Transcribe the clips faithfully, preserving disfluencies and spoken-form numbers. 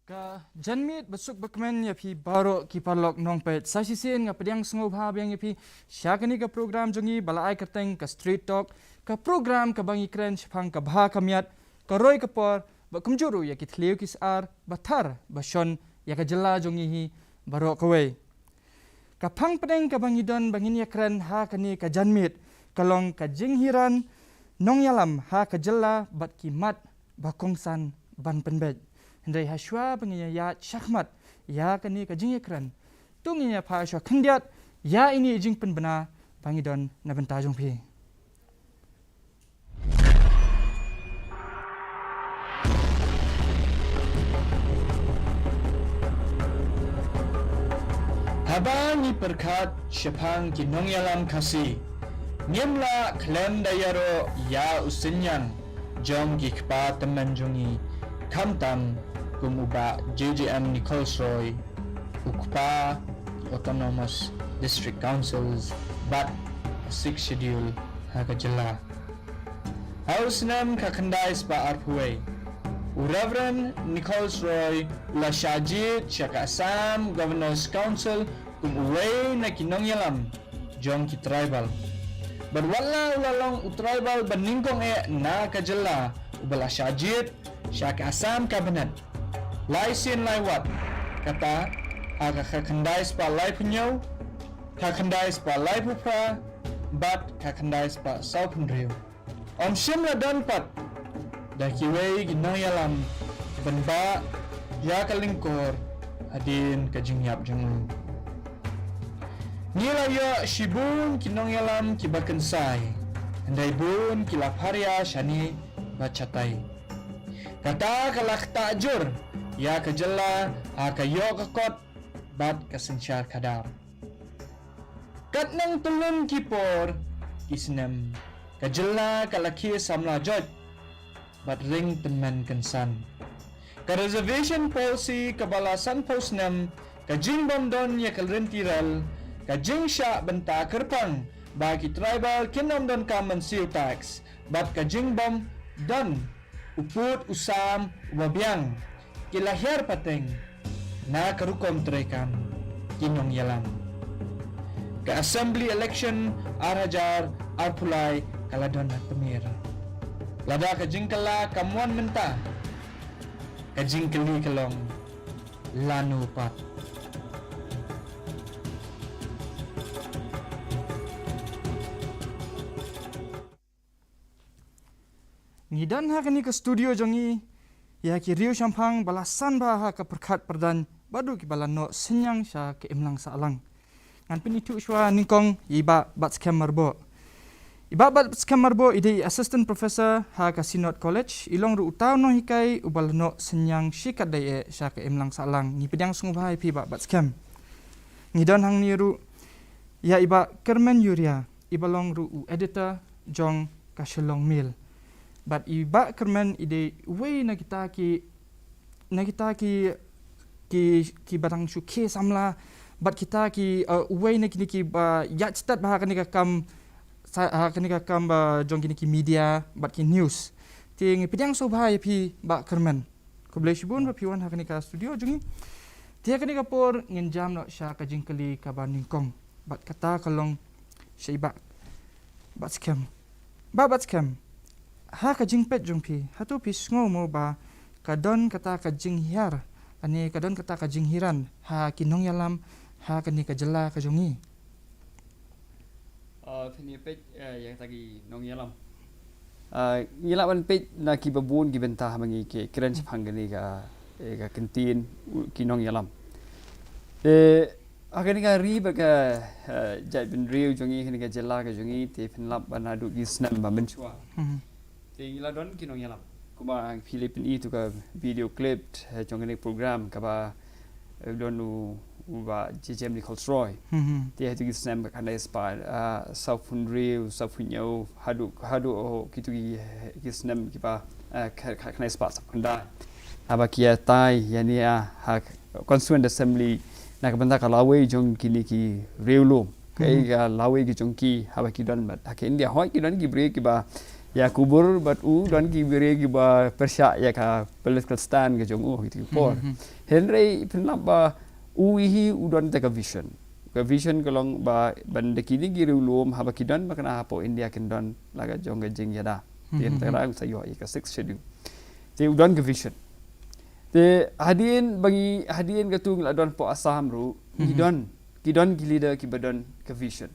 Ka janmiet basuk bakmen ïa phi baroh ki paralok nongpeit. Sa shisien nga pdiang sngewbha biang ïa phi sha kane ka program jong ngi ba la ai kyrteng ka Street Talk, ka program kaba ngi kren shaphang ka bha ka miat, ka roi ka por, bad kumjuh ruh ïa ki thliew ki sar ba thar ba shon ïa ka jylla jong ngi hi baroh kawei. Ka phang pdeng kaba ngi don ba ngin ïa kren ha kane ka janmiet ka long ka jinghiar nongïalam ha ka jylla bad ki mat ba kongsan ban pynbeit. Hynrei hashwa ba ngin ïa ïaid shakhmat ïa kane ka jingïakren, to ngin ïa phah shwa khyndiat ïa ine i jingpynbna ba ngi don na bynta jong phi. Haba ngi pyrkhat shaphang ki nongïalam Khasi, ngim lah khlem da ïaroh ïa u synñiang jong ki kpa tymmen jong ngi, khamtam kum u Bah J J M Nichols Roy, u kpa Autonomous District Councils bad Sixth Schedule ha ka jylla. Ha u snem khatkhyndai spah arphew wei, u Reverend Nichols Roy u la shah jied sha ka Assam Governors Council kum uwei na ki nongïalam jong ki tribal. Bad wat la u la long u tribal ba nyngkong eh na ka jylla uba la shah jied sha ka Assam Cabinet lai sien lai wat, kata ha ka khatkhyndai spah laiphew hynñiew, khatkhyndai spah laiphew phra bad khatkhyndai spah sawphew hynriew. Ym shym la don pat da kiwei ki nongïalam ban bah ïa ka lyngkor hadien ka jingïap jong u. Ngi la ïoh shibun ki nongïalam kiba kynsai, hynrei bun ki la pharia shane bad shatai. Kata ka la ktah jur ïa ka jylla ha ka ïoh ka kot bad ka synshar khadar. Kat nang tyllun ki por ki snem, ka jylla ka la khie samla joit bad ring tymmen kynsan. Ka reservation policy kaba la sanphew snem, ka jingbym don ïa ka lynti rel, ka jingshah bynta kyrpang ba ki tribal kin ym donkam ban siew tax, bad ka jingbym don u pud u sam uba biang, ki la hiar pateng na ka rukom treikam ki nongïalam. Ka Assembly Election ar hajar arphew lai ka la don ha tmier. Lada ka jingkylla kam wan mynta, ka jingkylli ka long, lano pat? Ngi don ha kane ka studio jong ngi ïa ki riewshemphang ba la san bha ha ka pyrkhat pyrdaiñ bad ruh kiba la noh synñiang sha ka imlang sahlang. Ngan pynithuh shwa nyngkong ïa i Bah Batskhem Myrboh. I Bah Batskhem Myrboh i dei Assistant Professor ha ka Synod College, i long ruh uta u nonghikai uba la noh synñiang shikatdei eh sha ka imlang sahlang. Ngi pdiang sngewbha ïa phi Bah Batskhem. Ngi don hangne ruh ïa i Bah Kyrmen Uriah, iba long ruh u editor jong ka Shillong Mail. Bad i Bah Kyrmen i dei uwei na kita ki, na kita ki, ki, kiba dang shu khie samla, bad kita ki, uh, uwei na kine kiba ïaid stad bha ha kane ka kam, sa-, ha kane ka kam ba jong kine ki media bad ki news. Te ngi pdiang sngewbha ïa phi Bah Kyrmen. Khublei shibun ba phi wan ha kane ka studio jong ngi. Te ha kane ka por ngin jam noh sha ka jingkylli kaba nyngkong. Bad kata ka long sha i Bah Batskhem. Bah Batskhem, ha ka jingpeit jong phi, hato phi sngew mo ba ka don kata ka jinghiar, lane ka don kata ka jinghiar ha ki nongïalam ha kane ka jylla ka jong ngi? Ah, phin ïa peit, eh, ïa kata ki nongïalam. Ah, ngi lah ban peit na kiba bun ki bynta haba ngi kren shaphang kane ka, eh, ka kyntien, u, ki nongïalam. Eh, ha kane ka ri bad ka, eh, jaitbynriew jong ngi, kane ka jylla ka jong ngi, te phin lap ba naduh ki snem ba mynshuwa. Mhm. Te ngi la don ki nongïalam. Kumba phi la pyni ïa ka video clip, eh, jong kane program kaba, eh, don u, u Bah J J M Nichols Roy. Mhm. Te ha kito ki snem khatkhyndai spah, ah, sawphew hynriew, sawphew hynñiew, haduh, haduh, oh, kito ki, ki snem kiba, eh, kha-, kha-, khatkhyndai spah sawphew khyndai. Haba ki ïatai ïa nia ha Constituent Assembly na ka bynta ka lawei jong kine ki riewlum. Kaei ka lawei ki jong ki haba ki don bad ha ka India hoi ki don ki briew kiba ïa Kubur, bad u don ki briew kiba pyrshah ïa ka political stand ka jong u ha kito ki por. Hynrei pynlap ba u hi u don da ka vision. Ka vision ka long ba ban da kine ki riewlum haba ki don ba kane hapoh India kin don la ka jong ka jingïada. Te hynrei u sa ïoh ïa ka Sixth Schedule. Te u don ka vision. Te hadien ba ngi, hadien katu ngi la don hapoh Assam ruh, ngi don, ki don ki leader kiba don ka vision.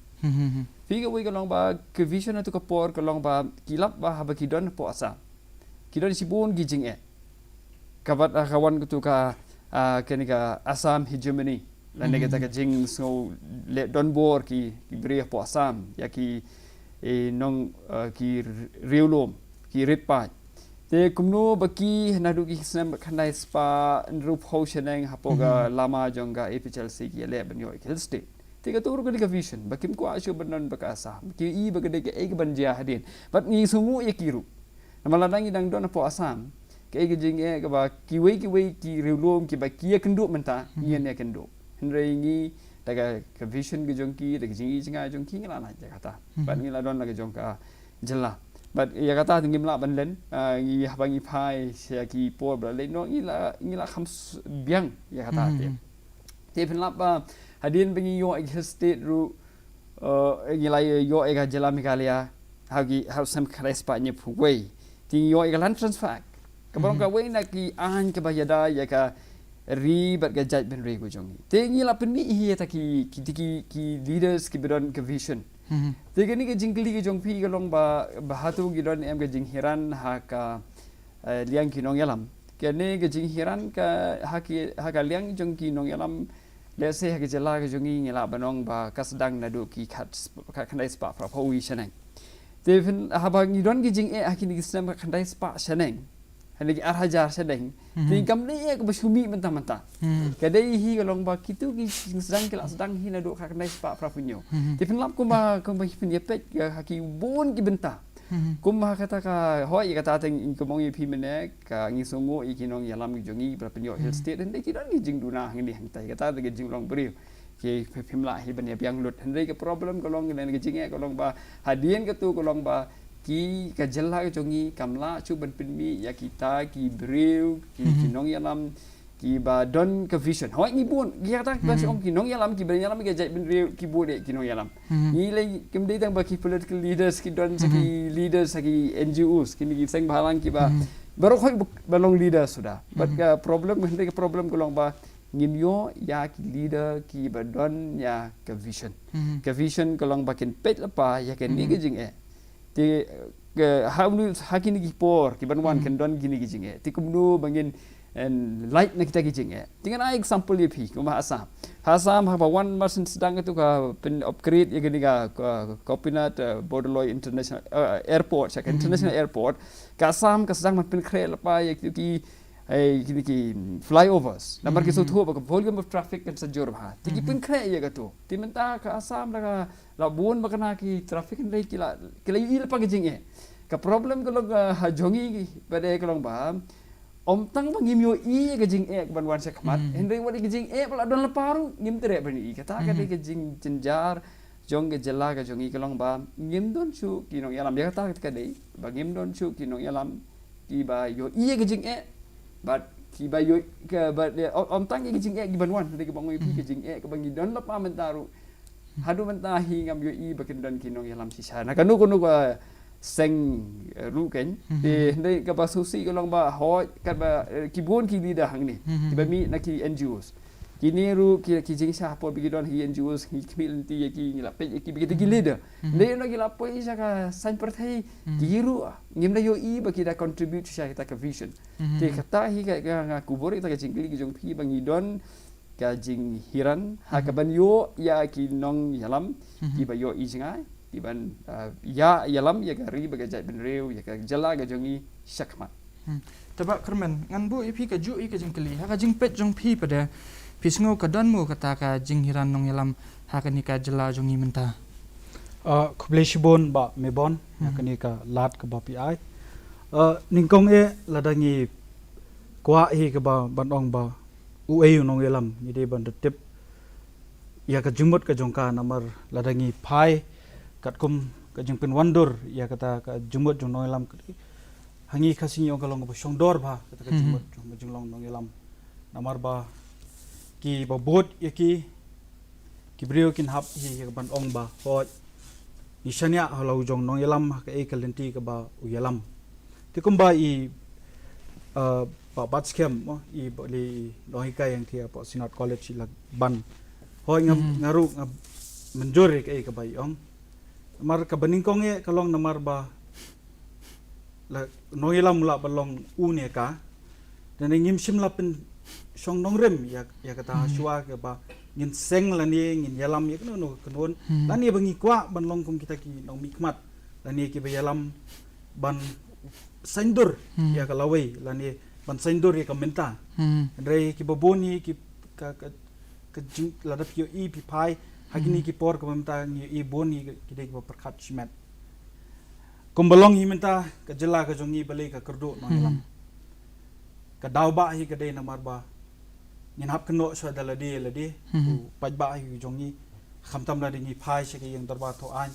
Phi, kawei ka long ba ka vision ha katu ka por ka long ba ki lap ba haba ki don hapoh Assam, ki don shibun ki jingeh. Kaba, ah, ka wan katu ka, ah, kane ka Assam hegemony lane kata ka jingsngew leh donbor ki, ki briew hapoh Assam ïa ki, eh, nong, ah, ki riewlum, ki rit paid. Te kumno ba ki naduh ki snem khyndai spah hynriewphew shaneng hapoh ka lama jong ka A P H L C ki leh ban ïoh ïa ka Hill State. Te katu ruh ka dei ka vision ba kim kwah shuh ban don ba ka Assam. Ki i ba ka dei kaei kaban jia hadien. Bad ngi sngewnguh ïa ki ruh. Namar lada ngi dang don hapoh Assam, kaei ka jingeh kaba kiwei kiwei ki riewlum kiba ki ïakynduh mynta, ngi ïakynduh. Hynrei ngi da ka, ka vision ka jong ki, da ka jingi jingïaid jong ki, ngi la lait ïa kata. Bad ngi la don la ka jong ka jylla. Bad ïa kata te ngim lah ban len, ah, ngi haba ngi phai sha ki por ba la leit noh ngi la, ngi la kham s-, biang ïa kata te. Te pynlap ba hadien ba ngi ïoh ïa ka Hill State ruh, eh, ngi la ïoh ïa ka jylla Meghalaya ha ki, ha u snem khyndai spah hynñiewphew wei. Te ngi ïoh ïa ka Land Transfer Act. Kaba long kawei na ki aiñ kaba ïada ïa ka ri bad ka jaitbynriew ka jong ngi. Te ngi la pynmih hi ïa kita ki, ki, ki, ki leaders kiba don ka vision. Te kane ka jingkylli ka jong phi ka long ba, ba hato ki don em ka jinghiar ha ka, eh, liang ki nongïalam. Kane ka jinghiar ka ha ki, ha ka liang jong ki nongïalam, let's say ha ka jylla ka jong ngi ngi lah ban ong ba ka sdang naduh ki khat sp-, khatkhyndai spah phraphew wei shaneng. Te phin, haba ngi don ki jingeh ha kine ki snem khatkhyndai spah shaneng, ha kine ki ar hajar shaneng, te kam dei eh kaba shu mih mynta mynta. Ka dei hi ka long ba kito ki jingsdang ki la sdang hi naduh khatkhyndai spah phraphew hynñiew. Te pynlap kumba, kumba phin ïa peit ha ki bun ki bynta. Kumba kata ka, hooid, ïa kata te ngi, kumba ong ïa phi mynne, ka ngi sngewnguh ïa ki nongïalam ki jong ngi ba la pynïoh Hill State, hynrei ki don ki jingduna hangne hangtai, kata te ka jinglong briew. Ki phi-, phim lah hi ban ïa biang lut. Hynrei ka problem ka long, ka jingeh ka long ba hadien katu ka long ba ki, ka jylla ka jong ngi kam lah shuh ban pynmih ïa kita ki briew, ki, ki nongïalam kiba don ka vision. Hooid, ngi bun, ïa kata kiba shu ong ki nongïalam, kiba ïalam ïa ka jaitbynriew, ki bun eh ki nongïalam. Ngi lei, kim dei tang ba ki political leaders, ki don sa ki leaders, sa ki N G Os, kine ki seng bhalang kiba baroh hooid ba long leader suda. Bad ka problem, hynrei ka problem ka long ba ngim ïoh ïa ki leader kiba don ïa ka vision. Ka vision ka long ba kin peit lypa ïa kane ka jingeh. Te, ka, ha u, ha kine ki por kiban wan kan don kine ki jingeh. Te kumno ba ngin, en, lait na kita ki jingeh. Te ngan ai example ïa phi, kum ha Assam. Ha Assam haba wan mar syn sdang katu ka pyn-upgrade ïa kane ka, ka Gopinath, eh, Bordoloi International, eh, Airport, sha ka International Airport. Ka Assam ka sdang ban pynkhreh lypa ïa kito ki, eh, kine ki flyovers. Namar ki sngewthuh ba ka volume of traffic kan sa jur bha. Te ki pynkhreh ïa katu. Te mynta ka Assam la ka la bun ba kane ki traffic hynrei ki la, ki la ïohi lypa ka jingeh. Ka problem ka long, eh, ha jong ngi ba dei ka long ba ym tang ba ngim ïohi ka jingeh kaban wan shakhmat, hynrei wat ka jingeh ba la don lypa ruh ngim treh ban ïohi. Kata ka dei ka jingjynjar jong ka jylla ka jong ngi ka long ba ngim don shuh ki nongïalam. Ïa kata ka dei ba ngim don shuh ki nongïalam kiba ïohi ka jingeh. Bad kiba ïoh, ka, bad, eh, ym, ym tang ïa ka jingeh kiban wan, hynrei kaba ngi ïohi ka jingeh kaba ngi don lypa mynta ruh. Haduh mynta hi ngam ïohi ba kin don ki nongïalam shisha na kano kano ka seng, eh, ruh kan. Te hynrei kaba sngewsih ka long ba hooid katba, eh, ki bun ki leader hangne kiba mih na ki N G Os. Kine ruh ki, ki jingshisha por ba ki don ha ki N G Os, ki khmih lynti ïa ki, ngi la peit ïa ki ba ki dei ki leader. Hynrei ynda ki la poi sha ka saiñ pyrthei, ki ruh ngim da ïohi ba ki da contribute sha kita ka vision. Te kata hi ka, ka, nga kubur ïa kita ka jingkylli ka jong phi ba ngi don ka jinghiar ha kaban ïoh ïa ki nongïalam kiba ïohi jngai, kiban, ah, ïa, ïalam ïa ka ri bad ka jaitbynriew, ïa ka jylla ka jong ngi shakhmat. Hmm. Te Bah Kyrmen, ngan buh ïa phi kajuh ïa ka jingkylli. Ha ka jingpeit jong phi pat, phi sngew ka don mo kata ka jinghiar nongïalam ha kane ka jylla jong ngi mynta? Ah, khublei shibun Bah Mebon ïa kane ka lad kaba phi ai. Ah, nyngkong eh lada ngi kwah hi kaba ban ong ba uei u nongïalam, ngi dei ban da tip ïa ka jingmut ka jong ka, namar lada ngi phai katkum ka jingpynwandur ïa kata ka jingmut jong nongïalam ka, ha ngi Khasi ngi ong ka long kaba shongdor bha kata ka jingmut jong ka jinglong nongïalam. Namar ba kiba bud ïa ki, ki briew kin hap hi ïa ka ban ong ba hooid, ngi shaniah ha la u jong nongïalam ha kaei ka lynti kaba u ïalam. Te kumba i, uh, Bah Batskhem mo, i ba li nonghikai ïa ngti hapoh Synod College i la ban. Hooid nga, nga ruh nga mynjur ïa kaei kaba i ong. Namar kaba nyngkong eh ka long namar ba la nongïalam u lah ban long u ne ka. Te ngim shym la pynshong nongrim ïa, ïa kata shuwa kaba ngin seng lane ngin ïalam ïa kano kano ka kynhun. Lane ba ngi kwah ban long kum kita ki nongmihkhmat lane kiba ïalam ban saiñdur ïa ka lawei lane ban saiñdur ïa ka mynta. Hynrei kiba bun hi ki ka, ka, ka jing, lada phi ïohi phi phai ha kine ki por kaba mynta ngi ïohi bun hi ki dei kiba pyrkhat shimet. Kumba long hi mynta ka jylla ka jong ngi balei ka kyrduh nongïalam. Ka daw ba hi ka dei namar ba ngin hap kynnoh shuwa da lade lade. U paidbah hi jong ngi, khamtam lada ngi phai sha ka ïing dorbar thaw aiñ,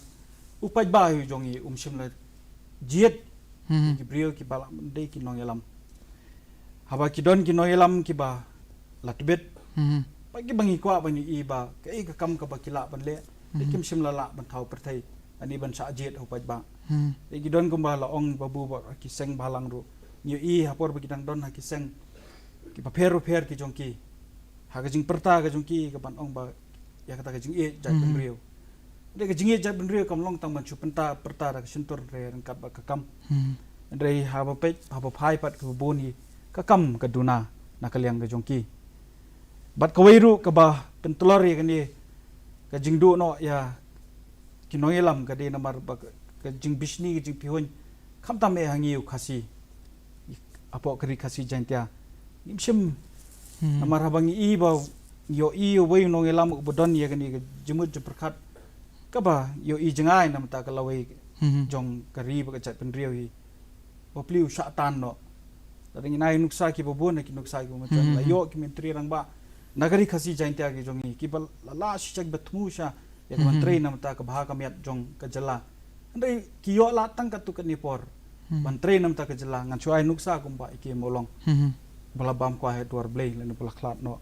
u paidbah hi jong ngi um shym la jied ïa ki briew kiba lah ban dei ki nongïalam. Haba ki don ki nongïalam kiba la tbit, ba kiba ngi kwah ban ïohi ba kaei ka kam kaba ki lah ban leh, te kim shym la lah ban thaw pyrthei ani ban shah jied ha u paidbah. Te ki don kumba la ong Babu ba ki seng balang ruh ngi ïohi ha por ba ki dang don ha ki seng kiba pher ba pher ki jong ki, ha ka jingpyrta ka jong ki ka ban ong ba ïa kata ka jingïeit jaitbynriew. Hynrei ka jingïeit jaitbynriew kam long tang ban shu pynta pyrta da ka shyntur, hynrei ryngkat bad ka kam. Hynrei haba peit, haba phai pat kaba bun hi ka kam ka duna na ka liang ka jong ki. Bad kawei ruh kaba pyntlor ïa kane ka jingduh noh ïa ki nongïalam ka dei namar ba ka, ka jingbishni ka jingpyrhuiñ khamtam eh ha ngi u Khasi hapoh ka ri Khasi Jaiñtia. Ngim shym, namar haba ngi i ba ngi ïohi uwei u nongïalam uba don ïa kane ka jingmut jingpyrkhat kaba ïohi jngai na bynta ka lawei jong ka ri bad ka jaitbynriew hi, bapli u shah tan noh. Lada ngin ai nuksa kiba bun, ki nuksa kiba mynta la ïoh ki myntri rangbah na ka ri Khasi Jaiñtia ki jong ngi kiba la lah shisha kiba thmu sha ïa ka ban trei na bynta ka bha ka miat jong ka jylla. Hynrei ki ïoh lad tang katto katne por ban trei na bynta ka jylla. Ngan shu ai nuksa kumba i K. Mawlong ba la bam kwai ha dwar Blei lane ba la khlad noh.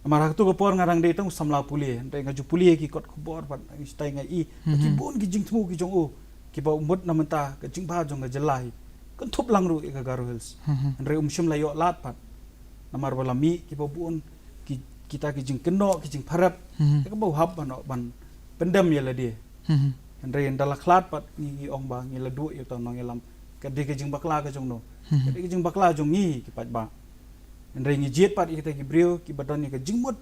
Namar ha katto ka por nga dang dei tang u samla pule, hynrei nga ju pule ïa ki kot khubor bad nga shitai nga i ba ki bun ki jingthmu ki jong u kiba u mut na bynta ka jingbha jong ka jylla hi, kynthup lang ruh ïa ka Garo Hills. Hynrei um shym la ïoh lad pat. Namar ba la mih kiba bun ki, kita ki jingkynnoh ki jingpyrkhat ïa kaba u hap ban, ban pyndem ïa lade. Hynrei ynda la khlad pat ngi, ngi ong ba ngi la duh ïa uta u nongïalam, ka dei ka jingbakla ka jong no? Ka dei ka jingbakla jong ngi ki paidbah. Hynrei ngi jied pat ïa kita ki briew kiba don ïa ka jingmut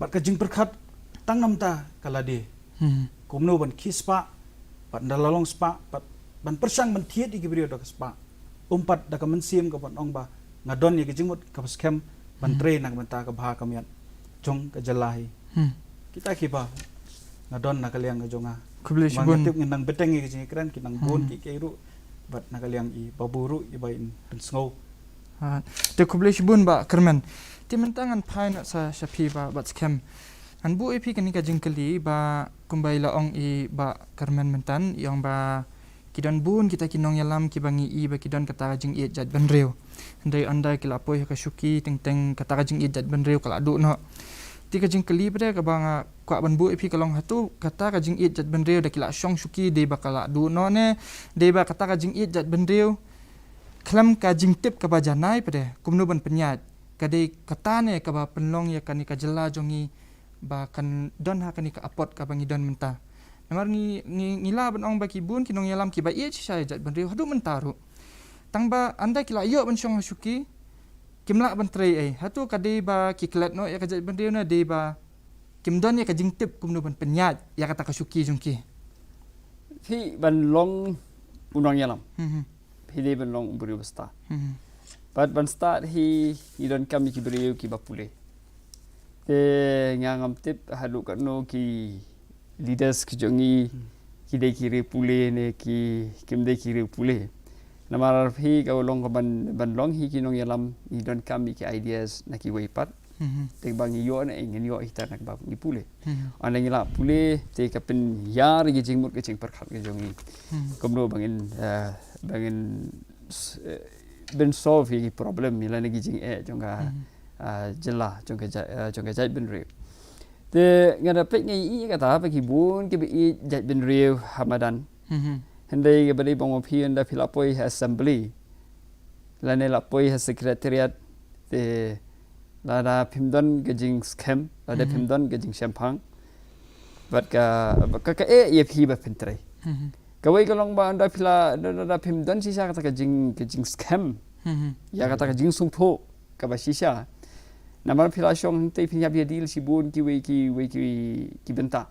bad ka jingpyrkhat tang na bynta ka lade. Kumno ban khie spah, bad ynda la long spah pat ban pyrshang ban thied ïa ki briew da ka spah, um pat da ka mynsiem ka ban ong ba nga don ïa ka jingmut kaba skhem ban trei na ka bynta ka bha ka miat jong ka jylla hi. Kita kiba nga don na ka liang ka jong nga. Khublei shibun. Nga tip ngin nang bteng ïa ka jingkren, ki nang bun ki, ki ruh bad na ka liang i Babu ruh i ba in pynsngew. Te khublei shibun Bah Kyrmen. Te mynta ngan phai noh sa sha phi Bah Batskhem. Ngan buh ïa phi kane ka jingkylli ba kumba i la ong i Bah Kyrmen mynta, i ong ba ki don bun kita ki nongïalam kiba ngi i ba ki don kata ka jingïeit jaitbynriew. Hynrei ynda ki la poi ha ka shuki teng teng kata ka jingïeit jaitbynriew ka la duh noh. Te ka jingkylli pat de kaba nga kwah ban buh ïa phi ka long, hato kata ka jingïeit jaitbynriew da ki la shong shuki dei ba ka la duh noh ne dei ba kata ka jingïeit jaitbynriew khlem ka jingtip kaba janai pat de kumno ban pynïaid, ka dei kata ne kaba pynlong ïa kane ka jylla jong ngi ba kan don ha kane ka apot kaba ngi don mynta. Namar ngi, ngi, ngi lah ban ong ba ki bun ki nongïalam kiba ïeit shisha ïa jaitbynriew haduh mynta ruh. Tang ba ynda ki la ïoh ban shong ha shuki kim lah ban trei ei. Hato ka dei ba ki klet noh ïa ka jaitbynriew ne dei ba kim don ïa ka jingtip kumno ban pynïaid ïa kata ka shuki jong ki? Phi ban long u nongïalam, phi dei ban long u briew ba stad. Bad ban stad hi ngi donkam ïa ki briew kiba pule. Te nga ngam tip haduh katno ki leaders ki jong ngi ki dei ki riewpule ne ki kim dei ki riewpule. Namar phi ka long ka ban, ban long hi ki nongïalam ngi donkam ïa ki ideas na kiwei pat. Te ba ngi ïoh ne ngin ïoh ita na ba ngi pule. Ynda ngi la pule te ka pynïar ïa ki jingmut ki jingpyrkhat ki jong ngi. Kumno ba ngin, eh, ba ngin s-, eh, ban solve ïa ki problem ïa lane ki jingeh jong ka, ah, jylla, jong ka jait, eh, jong ka jaitbynriew. Te nga da peit nga ïohi kata ba ki bun kiba ïeit jaitbynriew ha madan. Hynrei kaba dei ba nga phi ynda phi la poi ha assembly lane la poi ha secretariat, te lada phim don ka jingskhem, lada phim don ka jingshemphang, bad ka, ka, ka eh ïa phi ba phin trei. Kawei ka long ba ynda phi la, ynda, ynda phim don shisha kata ka jing, ka jingskhem ïa kata ka jingsngewthuh kaba shisha, namar phi la shong hangtei phin ïap ïa deal shibun kiwei, kiwei, kiwei ki bynta.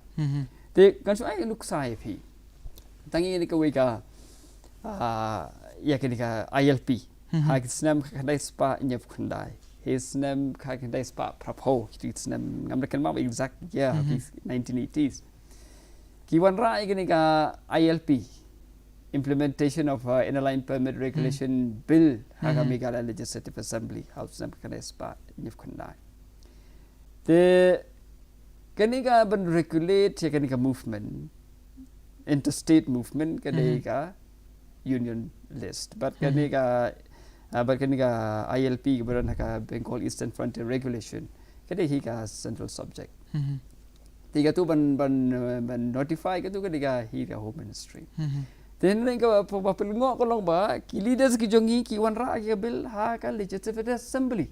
Te ngan shu ai nuksa ïa phi. Tang ïa kane kawei ka, ah, ïa kane ka I L P. Ha ki snem khatkhyndai spah hynñiewphew khyndai, ha ki snem khatkhyndai spah phraphew, ki snem ngam da kynmaw exact year, ki nineteen eighties. Ki wanrah ïa kane ka I L P, Implementation of, uh, Inner Line Permit Regulation Bill ha ka Meghalaya Legislative Assembly ha u snem khatkhyndai spah hynñiewphew khyndai. Te kane ka ban regulate ïa kane ka movement, interstate movement, ka dei ka union list. Bad kane ka, ah, bad kane ka I L P kaba don ha ka Bengal Eastern Frontier Regulation, ka dei hi ka central subject. Te katu ban, ban, eh, ban notify katu ka dei ka hi ka Home Ministry. Te hynrei kaba, ba, ba pynlyngngoh ka long ba ki leaders ki jong ngi ki wanrah ïa ka bill ha ka Legislative Assembly.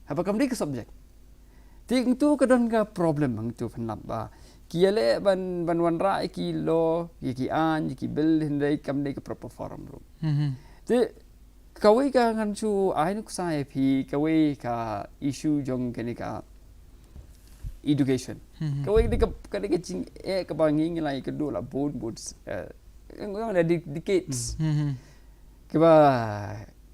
Haba kam dei ka subject. Te hangtu ka don ka problem hangtu pynlap ba ki ïaleh ban, ban wanrah ïa ki law, ïa ki aiñ, ïa ki bill hynrei kam dei ka proper forum ruh. Te kawei ka ngan shu ai nuksa ïa phi, kawei ka issue jong kane ka education. Kawei ka dei ka, ka dei ka jingeh kaba ngi ngi la ïakynduh la bun bun, eh, ngi ong da de-, decades. Kaba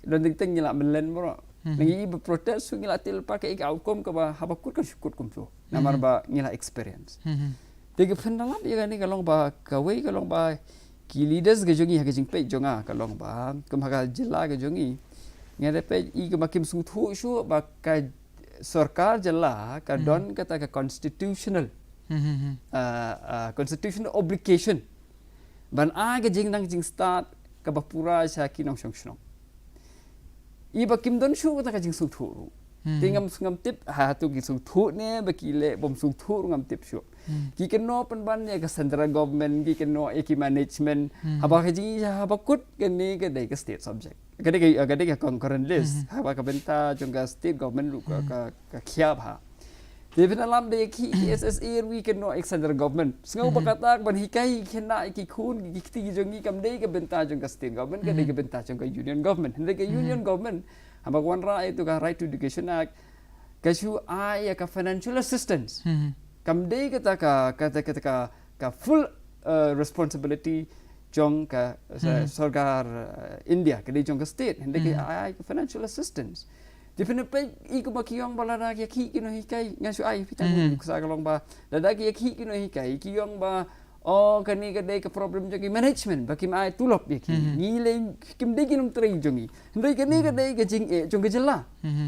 don teng teng ngi la mynlen baroh. Ngi ba protest shu ngi la tip lypa kaei ka outcome kaba haba kut kan shu kut kumto. Namar ba ngi la experience. Te ka pynlap ïa kane ka long ba kawei ka long ba ki leaders ka jong ngi ha ka jingpeit jong nga ka long ba kum ha ka jylla ka jong ngi, nga da peit i kaba kim sngewthuh shuh ba ka sorkar jylla ka don kata ka constitutional, ah, ah, constitutional obligation ban ai ka jingnang jingstad kaba pura sha ki nongshong shnong. I ba kim don shuh kata ka jingsngewthuh ruh. Te ngam, ngam tip ha tu ki sngewthuh ne ba ki leh bym sngewthuh ruh ngam tip shuh. Ki kynnoh pynban ïa ka central government, ki kynnoh ïa ki management. Haba ka jing, haba kut kane ka dei ka state subject. Ka dei ka, ka dei ka concurrent list. Haba ka bynta jong ka state government ruh ka, ka, ka khia bha. Te phin ïalam da ïa ki S S A ruh ki kynnoh ïa ka central government. Sngewbha kata ban hikai khynnah ki khun ki kti ki jong ngi kam dei ka bynta jong ka state government, ka dei ka bynta jong ka union government. Hynrei ka union government haba ka wanrah ïa tu ka Right to Education Act, ka shu ai ïa ka financial assistance. Kam dei kata ka, kata, kata ka, ka full, uh, responsibility jong ka, uh, sorkar, uh, India, ka dei jong ka state. Hynrei ka ai ka financial assistance. Te phin peit i kumba ki ong ba lada ki ïakhih ki nonghikai, nga shu ai phi tang nuksa ka long ba lada ki ïakhih ki nonghikai ki ong ba, oh, kane ka dei ka problem jong ki management ba kim ai tulop ïa ki. Ngi lei kim dei ki nongtrei jong ngi. Hynrei kane ka dei ka jingeh jong ka jylla.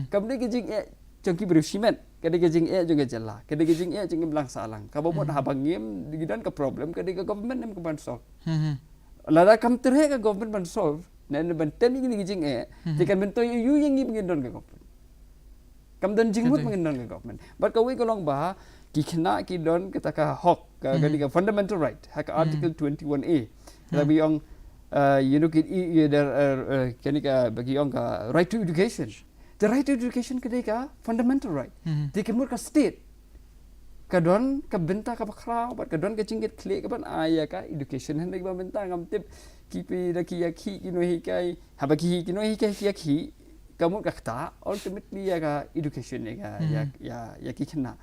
Kam dei ka jingeh jong ki briew shimet. Ka dei ka jingeh jong ka jylla. Ka dei ka jingeh jong ki balang sahlang. Kaba mut haba ngim, ki don ka problem ka dei ka government ne ka ban solve. Lada kam treh ka government ban solve ne ban tem ïa kine ki jingeh, te kan myntoi aïu ïa ngi ba ngin don ka government? Kam don jingmut ba ngin don ka government. Bad kawei ka long ba ki khynnah ki don kata ka hok, ka, ka dei ka fundamental right ha ka Article twenty-one A. Kata ba ki ong, uh, you know, ki, i, i, der, uh, uh, kane ka ba ki ong ka right to education. The right to education ka dei ka fundamental right. Te ka mut ka state ka don ka bynta kaba khraw bad ka don ka jingkitkhlieh kaban ai ïa ka education. Hynrei ba mynta ngam tip ki phi da ki ïakhih ki nonghikai, haba ki, ki nonghikai ki ïakhih, ka mut ka ktah ultimately ïa ka education, ïa ka, ïa, ïa, ïa ki khynnah.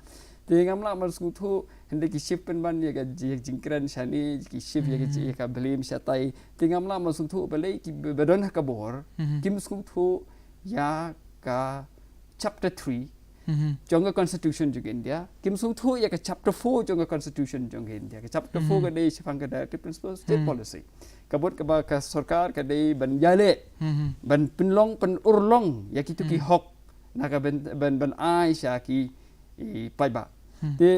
Te ngam lah ban sngewthuh, hynrei ki shift pynban ïa ka ji-, jingkren shane, ki shift ïa ka ji-, ïa ka blame shatai. Te ngam lah ban sngewthuh balei ki ba, ba don ha ka bor kim sngewthuh ïa ka chapter three jong ka constitution jong ka India, kim sngewthuh ïa ka chapter four jong ka constitution jong ka India. Ka chapter four ka dei shaphang ka directive principle of state policy. Ka mut kaba ka sorkar ka dei ban ïaleh, ban pynlong, pynurlong ïa kitu ki hok na ka ban, ban, ban ai sha ki, i, paidbah. Te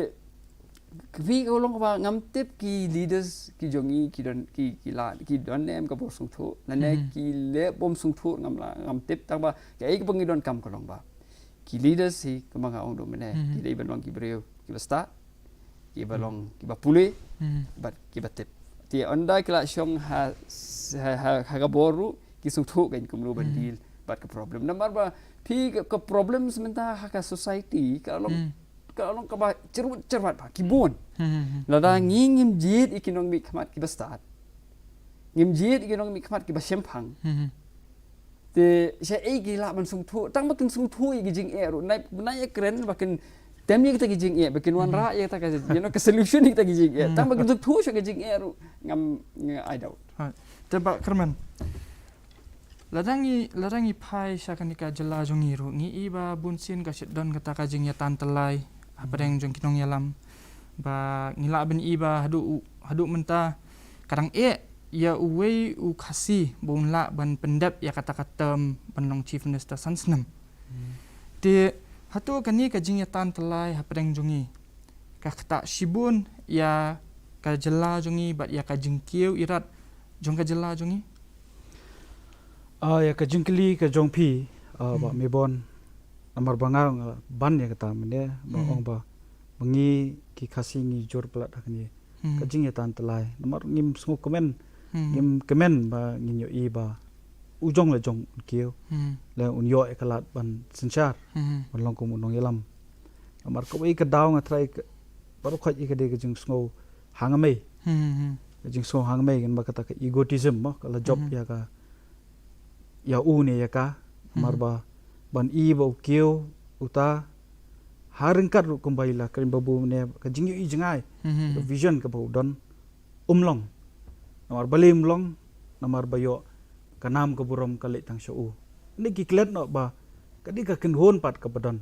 phi ka long kaba ngam tip ki leaders ki jong i ki don, ki, ki la, ki don ne em ka bor sngewthuh, lane ki leh bym sngewthuh, ngam la, ngam tip, tang ba kaei kaba ngi donkam ka long ba ki leaders hi, kumba nga ong duh mynne, ki dei ban long ki briew kiba stad, kiba long kiba pule, bad kiba tip. Te ynda ki la shong ha, ha, ha, ha ka bor ruh, ki sngewthuh kein kumno ban deal bad ka problem. Namar ba phi ka, ka problem mynta ha ka society ka long, ka long kaba chyrwat chyrwat ba ki bun. Lada ngi ngim jied ïa ki nongmihkhmat kiba stad, ngim jied ïa ki nongmihkhmat kiba shemphang, te shaei ki lah ban sngewthuh? Tang ba kin sngewthuh ïa ki jingeh ruh, nai, nai ïakren ba kin tem ïa kita ki jingeh, ba kin wanrah ïa kita ka, you know, ka solution ïa kita ki jingeh. Tang ba kin sngewthuh sha ki jingeh ruh, ngam, nga, I doubt. Te Bah Kyrmen, lada ngi, lada ngi phai sha kane ka jylla jong ngi ruh, ngi i ba bunsien ka shet don kata ka jingïatan tyllai hapdeng jong ki nongïalam. Ba ngi lah ban i ba haduh u, haduh mynta ka dang eh ïa uwei u Khasi ba un lah ban pyndep ïa kata ka term ban long Chief Minister san snem. Te hato kane ka jingïatan tyllai hapdeng jong ngi ka ktah shibun ïa ka jylla jong ngi bad ïa ka jingkiew irat jong ka jylla jong ngi? Ah, ïa ka jingkylli ka jong phi, ah, Bah Mebon, namar ba nga, nga ban ïa kata mynne, ba ong ba, ba ngi ki Khasi ngi jur palat ha kane ka jingïatan tyllai. Namar ngim sngewkmen, ngim kmen ba ngin ïohi ba u jong la jong un kiew, la un ïoh ïa ka lad ban synshar, ban long kum u nongïalam. Namar kawei ka daw nga tharai ka, baroh khoit ïa ka dei ka jingsngew hangmei. Ka jingsngew hangmei, kan ba kata ka egotism mo, ka la jop ïa ka, ïa u ne ïa ka. Namar ba ban i ba u kiew uta ha ryngkat ruh kumba i la kren ba bun ne, ka jingïohi jngai, ka vision kaba u don, um long. Namar balei um long? Namar ba ïoh ka nam ka burom ka leit tang sha u. Ngi ki klet noh ba ka dei ka kynhun pat kaba don.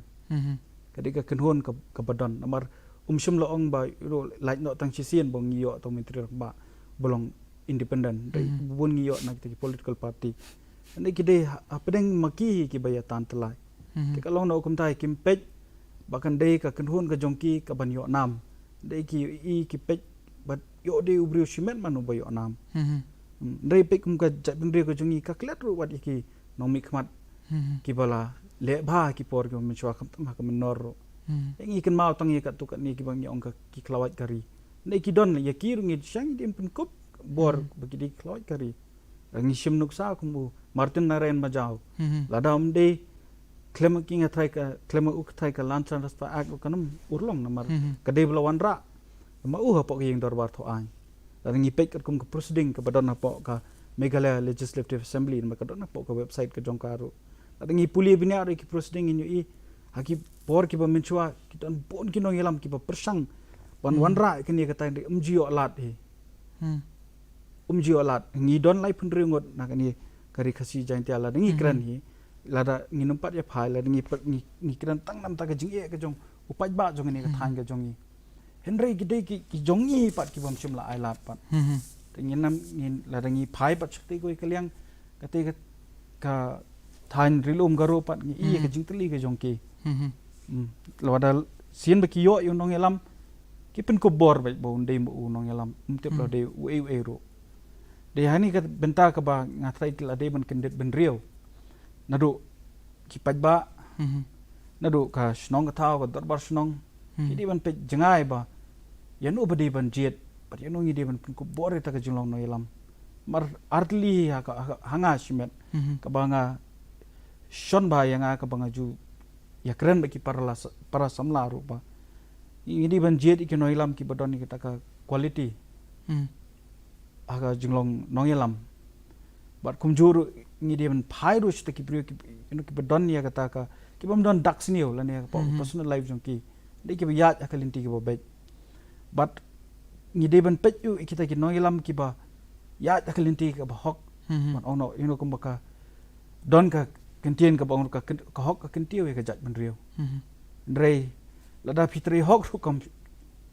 Ka dei ka kynhun ka, kaba don. Namar um shym la ong ba, you know, lait noh tang shisien ba ngi ïoh tang Myntri Rangbah ba long independent. Dei bun ngi ïoh na kita ki political party. Ngi ki dei ha, hapdeng ma ki kiba ïatan tyllai. Te ka long na u kumta, kim peit ba kan dei ka kynhun ka jong ki kaban ïoh nam. Dei ki i ki peit ba ïoh dei u briew shimet man uba ïoh nam. Dei peit kum ka jaitbynriew ka jong ngi ka klet ruh wat ïa ki nongmihkhmat kiba la leh bha ki por kiba mynshuwa, khamtam ha ka mynnor ruh. Ngi kynmaw tang ïa katto katne kiba ngi ong ka ki khlawait ka ri. Dei ki don ïa ki ruh ngi sha ngi dei pynkup bor ba ki dei khlawait ka ri. Ngi shim nuksa kum u Martin Narayan Majaw. Lada um dei khlem ki nga trai ka, khlem u ka trai ka Land Transfer Act u kan ym urlong namar ka dei ba la wanrah ma u hapoh ka ïing dorbar thaw aiñ. Lada ngi peit katkum ka proceeding kaba don hapoh ka Meghalaya Legislative Assembly, namar ka don hapoh ka website ka jong ka ruh. Lada ngi pule bniah ruh ki proceeding ngin ïohi ha ki por kiba mynshuwa ki don bun ki nongïalam kiba pyrshang ban wanrah ïa kane ka taiñ ri, um ju ïoh lad hi. Um ju ïoh lad. Ngi don laiphew hynriew ngut na kane ka Ri Khasi Jaiñtia, lada ngi kren hi, lada ngi nym pat ïa phai, lada ngi pat ngi, ngi kren tang namar ka jingeh ka jong u paidbah jong kane ka thaiñ ka jong ngi. Hynrei ki dei ki, ki jong ngi pat ki bym shym la ai lad pat. Te ngi nam, ngi, lada ngi phai pat sha katei kawei ka liang, katei ka, ka thaiñ Ri Lum Garo pat ngi i ka jingtylli ka jong ki. Lada sien ba ki ïoh ïa u nongïalam, ki pynkup bor beit ba un dei ma u nongïalam, um tip la dei uei uei ruh. Dei ha kane ka bynta kaba nga trai ki la dei ban kyndit bynriew. Naduh ki paidbah, naduh ka shnong ka thaw, ka dorbar shnong, ki dei ban peit jngai ba ïa no ba dei ban jied, bad ïa no ngi dei ban pynkup bor ïa kata ka jinglong nongïalam. Mar artylli ha ka, ha, ha nga shimet, kaba nga shon ba ïa nga kaba nga ju ïa kren bad ki para la, para samla ruh ba ngi dei ban jied ïa ki nongïalam kiba don ïa kata ka quality ha ka jinglong nongïalam. Bad kumjuh ruh ngi dei ban phai ruh sha kita ki briew ki, you know, kiba don ïa kata ka, ki bym don dak sniew lane ïa ka personal life jong ki. Dei kiba ïaid ha ka lynti kaba beit. Bad ngi dei ban peit ïa kita ki nongïalam kiba ïaid ha ka lynti kaba hok. Ban ong noh, you know, kumba ka don ka kyntien kaba ong ka kyn-, ka hok ka kyntiew ïa ka jaitbynriew. Hynrei lada phi trei hok ruh kam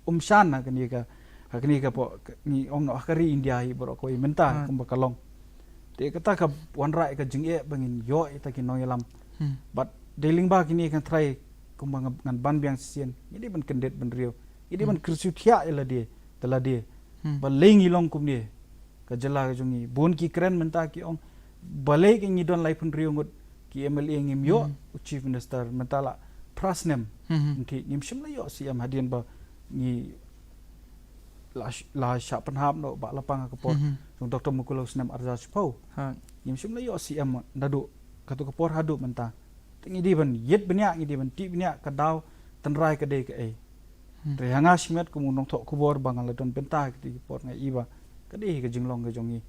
um shan ha kane ka, ha kane ka pdeng, ngi ong noh ha ka ri India hi baroh kawei mynta kumba ka long. Te kata ka wanrah ïa ka jingeh ba ngin ïoh ïa kita ki nongïalam. Bad Dei lyngba kine kan trai kumba ngan ban biang shisien. Ngi dei ban kyndit bynriew. Ngi dei ban kyrsiew thiah ïa lade da lade. Balei ngi long kumne? Ka jylla ka jong ngi, bun ki kren mynta ki ong, balei ka ngi don laiphew hynriew ngut ki M L A ngim ïoh u Chief Minister, mynta la phra snem. Ngi ngim shym la ïoh C M hadien ba ngi la shah pynhap noh ba la pang ka por jong Doctor Mukul u snem arhajar shiphew. Ngim shym la ïoh C M naduh katu ka por haduh mynta. Te ngi dei ban ïit bniah, ngi dei ban tih bniah ka daw tynrai ka dei kaei. Te ha nga shimet kum u nongthoh khubor ba nga la don bynta kiti ki por nga i ba ka dei ka jinglong ka jong ngi.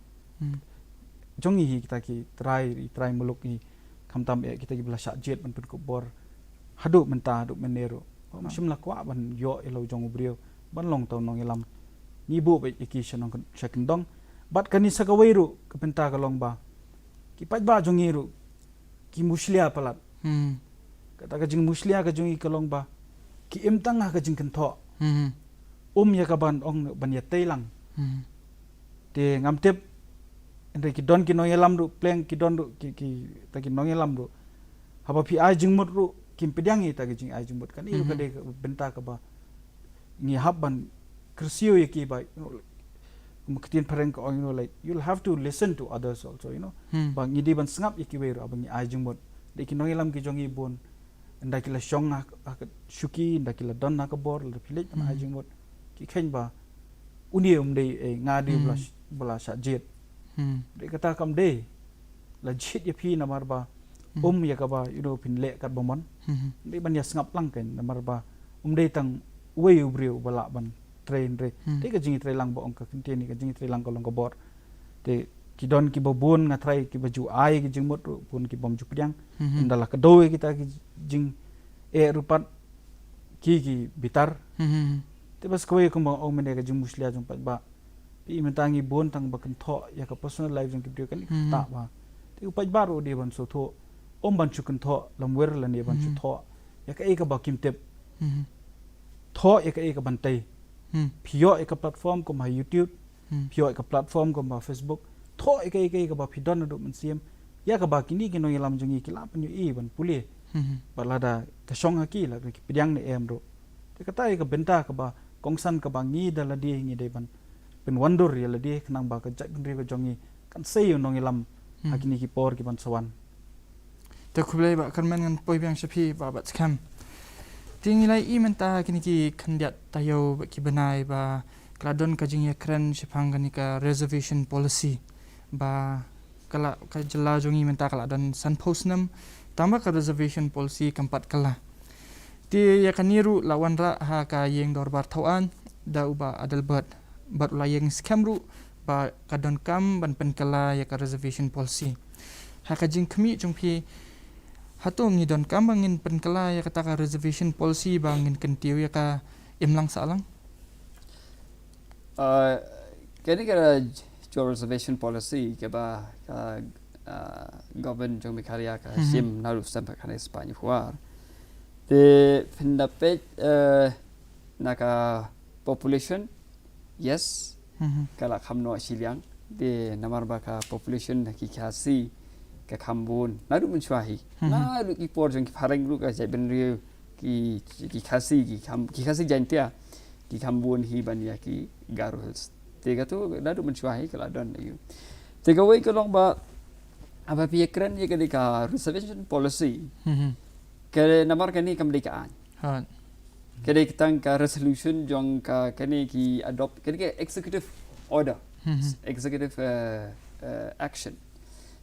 Jong ngi hi kita ki trai, trai muluk ngi, khamtam eh kita kiba la shah jied ban pynkup bor haduh mynta haduh mynne ruh. Ngim shym la kwah ban ïoh ïa la u jong u briew ban long tang nongïalam. Ngi buh beit ïa ki sha nong sha kyndong. Bad kane sa kawei ruh ka bynta ka long ba ki paidbah jong ngi ruh ki mushlia palat. Kata ka jingmushlia ka jong ngi ka long ba ki im tang ha ka jingkynthoh. Um ïa ka ban ong ban ïatei lang. Te ngam tip hynrei ki don ki nongïalam ruh, pleng ki don ruh ki, kita ki nongïalam ruh, haba phi ai jingmut ruh kim pdiang ïa kita ki jingai jingmut. Kane ruh ka dei ka bynta kaba ngi hap ban kyrsiew ïa ki ba, you know, like, kum ka ktien phareng ka ong, you know, like, you'll have to listen to others also, you know. Ba ngi dei ban sngap ïa kiwei ruh ba ngi ai jingmut. Dei ki nongïalam ki jong ngi bun, ynda ki la shong ha ka shuki, ynda ki la don ha ka bor, lada phi leit ban ai jingmut, ki kheiñ ba une um dei, eh, nga dei ba la shah jied. Dei kata kam dei la jied ïa phi namar ba um ïa kaba, you know, phin leh katba mon. Dei ban ïa sngap lang kein namar ba um dei tang uwei u briew uba lah ban trei hynrei. Te ka jingtrei lang ba ong ka ktien, ka jingtrei lang ka long ka bor. Te ki don kiba bun nga trai kiba ju ai ki jingmut ruh bun ki bym ju pdiang. Ynda la kdew ïa kita ki jing eh ruh pat ki ki bitar. Te bas kawei kumba ong mynne ka jingmushlia jong paidbah. Phi mynta ngi bun tang ba kynthoh ïa ka personal life jong ki briew kane ka ktah ba. Te u paidbah ruh dei ban sngewthuh. Um ban shu kynthoh lamwir lane ban shu thoh ïa kaei kaba kim tip. Thoh ïa kaei kaban tei. Phi ïoh ïa ka platform kum ha YouTube. Phi ïoh ïa ka platform kum ha Facebook. Thoh ïa kaei kaei kaba phi don naduh mynsiem. Ïa kaba kine ki nongïalam jong ngi ki lah pynïohi ban pule. Ba lada ka shong ha ki, lada ki pdiang ne em ruh. Te kata ïa ka bynta kaba kongsan kaba ngi da lade ngi dei ban pynwandur ïa lade khnang ba ka jaitbynriew ka jong ngi kan sei u nongïalam ha kine ki por kiban sa wan. Te khublei Bah Kyrmen, ngan poi biang sha phi Bah Batskhem. Te ngi la ïohi mynta kine ki khyndiat taïew bad ki bnai ba ka la don ka jingïakren shaphang kane ka reservation policy ba ka la, ka jylla jong ngi mynta ka la don sanphew snem tang ba ka reservation policy kam pat kylla. Te ïa kane ruh la wanrah ha ka ïing dorbar thawaiñ da u Bah Adelbert bad u la ïeng skhem ruh ba ka donkam ban pynkylla ïa ka reservation policy. Ha ka jingkhmih jong phi, hato ngi donkam ba ngin pynkylla ïa kata ka reservation policy ba ngin kyntiew ïa ka imlang sahlang? Ah, kane ka reservation policy kaba ka, ah, government jong Meghalaya ka shim naduh September kane spah nyi phew ar. Te phin da peit, eh, na ka population, yes, ka la kham noh shiliang. Te namar ba ka population ki Khasi ka kham bun naduh mynshuwa hi. Naduh ki por jong ki phareng ruh ka jaitbynriew ki, ki Khasi ki kham, ki Khasi Jaintia ki kham bun hi ban ïa ki Garo Hills. Te kato naduh mynshuwa hi ka la don ïa u. Te kawei ka long ba haba phi ïakren ïa kane ka reservation policy. Ka namar kane kam dei ka aiñ. Ka dei tang ka resolution jong ka, kane ki adopt, kane ka executive order. Executive, eh, eh, action.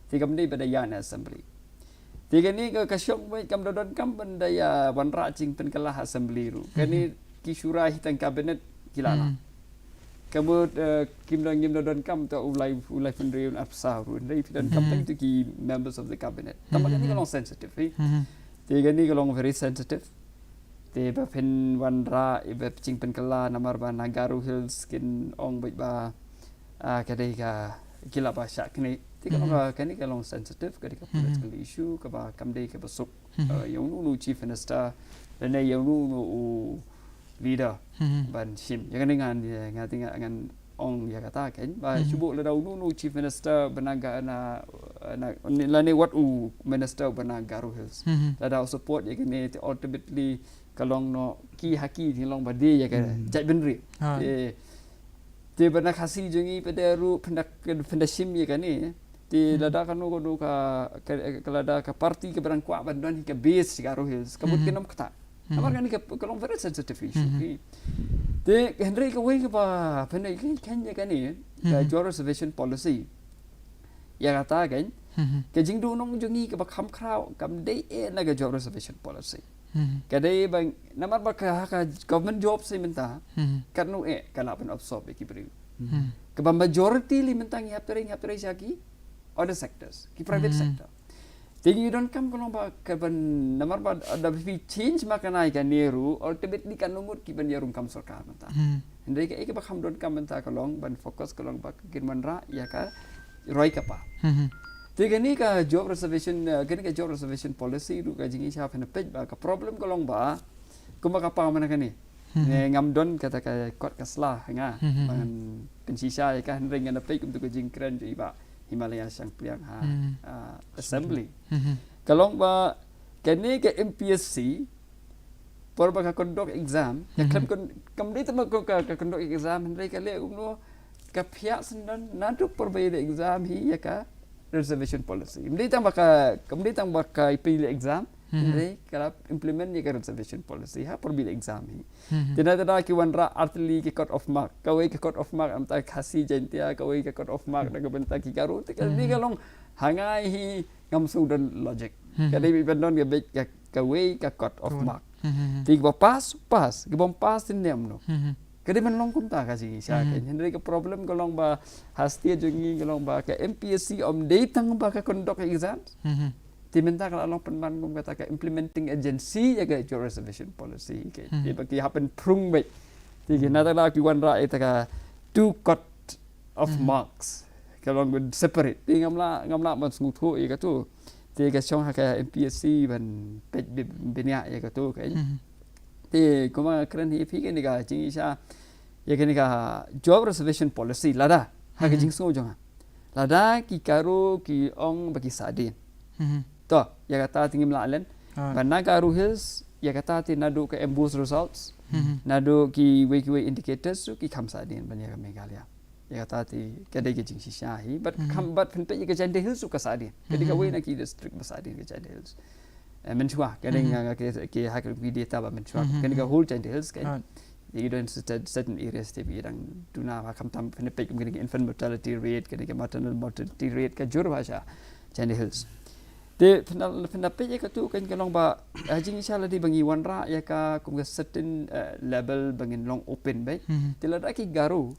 Te kam dei ba da ïa na assembly. Te kane ka, ka shong ba kam da donkam ban da ïa wanrah jingpynkylla ha assembly ruh. Kane ki shu rai hi tang cabinet ki la lah. Ka mut, eh, kim da, ngim da donkam to u lai, u lai pynriew un arphew saw ruh. Hynrei phi donkam tang to ki members of the cabinet. Tang ba kane ka long sensitive hi. Te kane ka long very sensitive. Te ba phin wanrah ïa ba jingpynkylla namar ba na Garo Hills kin ong beit ba, ah, ka dei ka, ki lah ba shah knieh. Te ka long ka, kane ka long sensitive, ka dei ka political issue kaba kam dei kaba suk, eh, ïa uno uno u chief minister lane ïa uno uno u leader ban shim. Ïa kane ngan, ïa nga te nga ngan ong ïa kata kan ba shu bok lada u nu nu chief minister ba na ga na, na lane wat u minister ba na Garo Hills, lada u support ïa kane te ultimately ka long noh ki ha ki te long ba dei ïa ka jaitbynriew. Te te ba na Khasi jong ngi pat ruh pynda pynda shim ïa kane te lada kano kano ka, ka, ka lada ka party kaba dang kwah ban don hi ka base Garo Hills ka mut ka nym kata. Namar kane ka, ka long very sensitive issue. Te hynrei kawei kaba pynda kan ïa kane ka Jowai reservation policy. Ïa kata kan ka jingduhnong jong ngi kaba kham khraw kam dei eh na ka Jowai reservation policy. Ka dei ba namar ba ka, ka government job sa mynta katno eh ka lah ban absorb ïa ki briew. Kaba majority li mynta ngi hap trei, ngi hap trei sha ki other sectors, ki private sector. Te ngi donkam ka long ba ka ban namar ba da phi change ma ka nai ka Nehru, ultimately ka nungut ki ban ïarung kam sorkar mynta. Hynrei ka, eh, kaba kham donkam mynta ka long ban focus ka long ba kin wanrah ïa ka roi ka par. Te kane ka Jowai reservation, eh, kane ka Jowai reservation policy ruh ka jingïasha phin peit ba ka problem ka long ba kumba ka paw mana kane. Ne ngam don kata ka kot ka sla nga ban pynshisha ïa ka hynrei ngan peit kumtu ka jingkren jong i Bah Himalaya Shangpliang ha, ah, assembly. Ka long ba kane ka M P S C por ba ka conduct exam, ka khlem kon-, kam dei tang ba ka, ka conduct exam hynrei ka leh kumno ka phiah syndon naduh por ba ïaleh exam hi ïa ka reservation policy. Kam dei tang ba ka, kam dei tang ba ka pynleh exam hynrei ka la implement ïa ka reservation policy ha por ba ïaleh exam hi. Te na te da ki wanrah artylli ki cut off mark. Kawei ka cut off mark na ka bynta Khasi Jaintia, kawei ka cut off mark na ka bynta ki Garo. Te ka dei ka long ha nga hi ngam sngewdon logic. Ka dei ban don ka beit ka, kawei ka cut off mark. Te kiba pass, pass, kiba ym pass te ne em noh. Ka dei ban long kumta ka jingïasha kan. Hynrei ka problem ka long ba ha state jong ngi ka long ba ka M P S C ym dei tang ba ka conduct exams. Te mynta ka la long pynban kum kata ka implementing agency ïa ka Jowai reservation policy ka. Te ba ki hap pynprung beit. Te ki na te la ki wanrah ïa ka two cut of marks. Ka long separate. Te ngam lah, ngam lah ban sngewthuh ïa katu. Te ka shong ha ka M P S C ban peit bniah ïa katu ka. Te kumba kren hi phi kane ka jingïasha ïa kane ka Jowai reservation policy lada ha ka jingsngew jong nga. Lada ki Garo ki ong ba ki sahdien. To, ïa kata te ngim lah len. Ba na Garo Hills ïa kata te naduh ka MBOSE results, naduh kiwei kiwei indicators ruh ki kham sahdien ban ïa ka Meghalaya. Ïa kata te ka dei ka jingshisha hi. Bad kham, bad phin peit ïa ka Jaintia Hills ruh ka sahdien. Ka dei kawei na ki district ba sahdien ka Jaintia Hills. Eh, mynshuwa, ka dei nga, nga ki, ki ha ka data ba mynshuwa. Ka dei ka whole Jaintia Hills ka. Ïa ki don certain, certain areas te ba ki dang duna ba khamtam phin peit kum ka infant mortality rate, ka maternal mortality rate ka jur ba sha Jaintia Hills. Te phin da, phin da peit ïa katu kan ka long ba, eh, jingïasha lada ba ngi wanrah ïa ka kum ka certain, eh, level ba ngin long open beit. Te lada ki Garo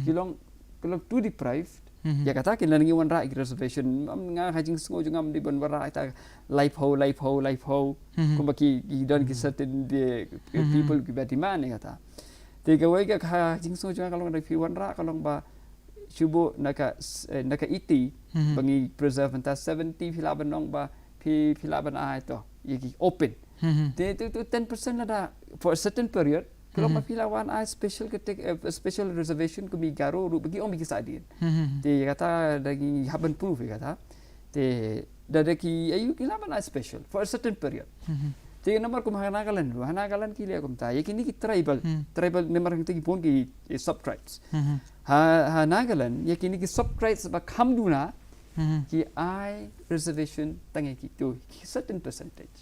ki long, ki long too deprived. Ïa kata ki lada ngi wanrah ïa ki reservation. Am nga ha jingsngew jong nga ym dei ban wanrah ïa kata laiphew, laiphew, laiphew. Kumba ki, ki don ki certain the, eh, people kiba demand ïa kata. Te kawei ka ha jingsngew jong nga ka long da phi wanrah ka long ba shu buh na ka s-, eh, na ka eighty ba ngi preserve mynta seventy phi lah ban ong ba phi, phi lah ban ai to ïa ki open. Te tu, tu ten percent lada for a certain period ka long ba phi lah wan ai special ka tek-, eh, special reservation kum i Garo ruh ba ki ong ba ki sahdien. Te ïa kata da ngi hap ban prove ïa kata. Te da, da ki aïu ki lah ban ai special for a certain period. Te namar kum ha Nagaland ruh, ha Nagaland ki leh kumta. Ïa kine ki tribal, tribal namar hangta ki bun ki, eh, subtribes. Ha, ha Nagaland ïa kine ki subtribes ba kham duna ki ai reservation tang ïa kitu ki certain percentage.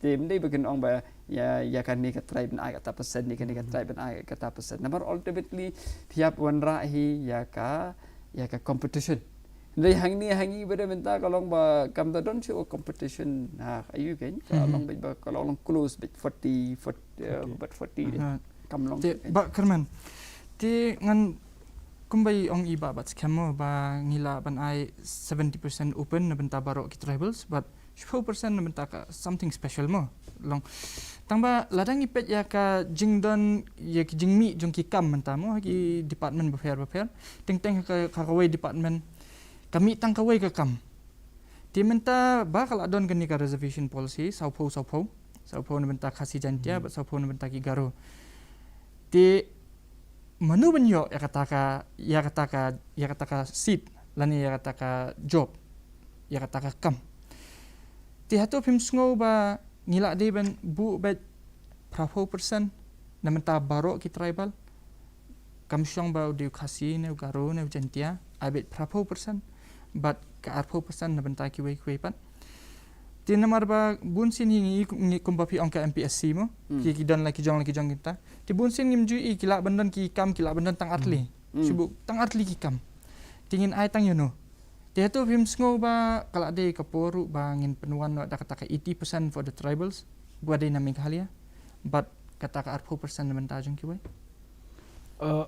Te ym dei ba kin ong ba ïa, ïa kane ka tribe ban ai kata percent, ïa kane ka tribe ban ai kata percent. Namar ultimately phi hap wanrah hi ïa ka, ïa ka competition. Hynrei hangne ha ngi ba dei mynta ka long ba kam da don shuh competition ha aïu kan. Ka long ba, ba ka long close beit forty, forty, eh, bad forty dei. Kam long. Te Bah Kyrmen. Te ngan kumba i ong i Bah Batskhem mo ba ngi lah ban ai seventy percent open na bynta baroh ki tribals bad shiphew percent na bynta ka something special mo. Long. Tang ba lada ngi peit ïa ka jingdon ïa ki jingmih jong ki kam mynta mo ha ki department bapher bapher. Teng teng ka, ka kawei department ka mih tang kawei ka kam. Te mynta ba ka la don kane ka reservation policy, sawphew, sawphew. Sawphew na bynta Khasi Jaintia bad sawphew na bynta ki Garo. Te mano ban ïoh ïa kata ka, ïa kata ka, ïa kata ka seat lane ïa kata ka job, ïa kata ka kam. Te hato phim sngew ba ngi lah dei ban buh beit phraphew percent na bynta baroh ki tribal? Kam shong ba u dei u Khasi ne u Garo ne u Jaintia, ai beit phraphew percent, bad ka arphew percent na bynta kiwei kiwei pat. Te namar ba bun sien hi ngi, ngi kumba phi ong ka M P S C mo, Hmm. ki, ki don la ki jong la ki jong kita. Te bun sien ngim ju i ki lah ban don ki kam, ki lah ban don tang artylli. Hmm. Shu buh tang artylli ki kam. Te ngin ai tang ïano? Te hato phim sngew ba ka lah dei ka por ruh ba ngin pynwan noh da kata ka eighty percent for the tribals, ba dei na Meghalaya, bad kata ka arphew percent na bynta jong kiwei? Uh,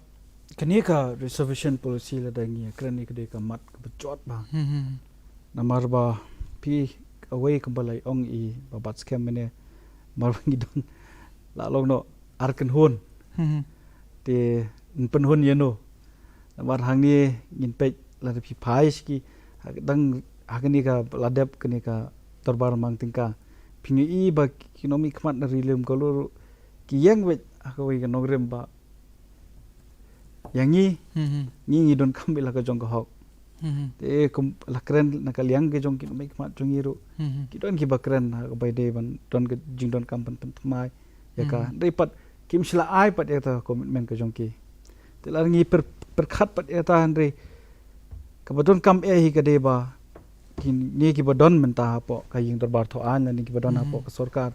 kane ka reservation policy lada ngi kren, ïa ka dei ka mat kaba jot ba. Hmm, hmm, hmm. Namar ba phi, kawei kumba la ong i Bah Batskhem mynne, namar ba ngi don la long noh ar kynhun. Hmm, hmm. Te yn pynhun ïano? Namar hangne ngin peit lada phi phai sha ki, ha, dang ha kane ka la dep kane ka dorbar mang tyngka, phin ïohi ba ki nongmihkhmat na Ri Lum Galo ruh ki ïeng beit ha kawei ka nongrim ba ïa ngi, Hmm, hmm. ngi, ngi donkam beit la ka jong ka hok. Hmm, hmm. Te kum la kren na ka liang ka jong ki nongmihkhmat jong ngi ruh, Hmm, hmm. ki don kiba kren ha kaba dei ban don ka jingdonkam ban pynthymmai ïa ka. Hmm. Dei pat kim shym la ai pat ïa kata ka commitment ka jong ki. Te la ngi pyrkhat pat ïa kata, hynrei kaba donkam eh hi ka dei ba kine kiba don mynta hapoh ka ïing dorbar thaw aiñ lane kiba don Hmm. hapoh ka sorkar,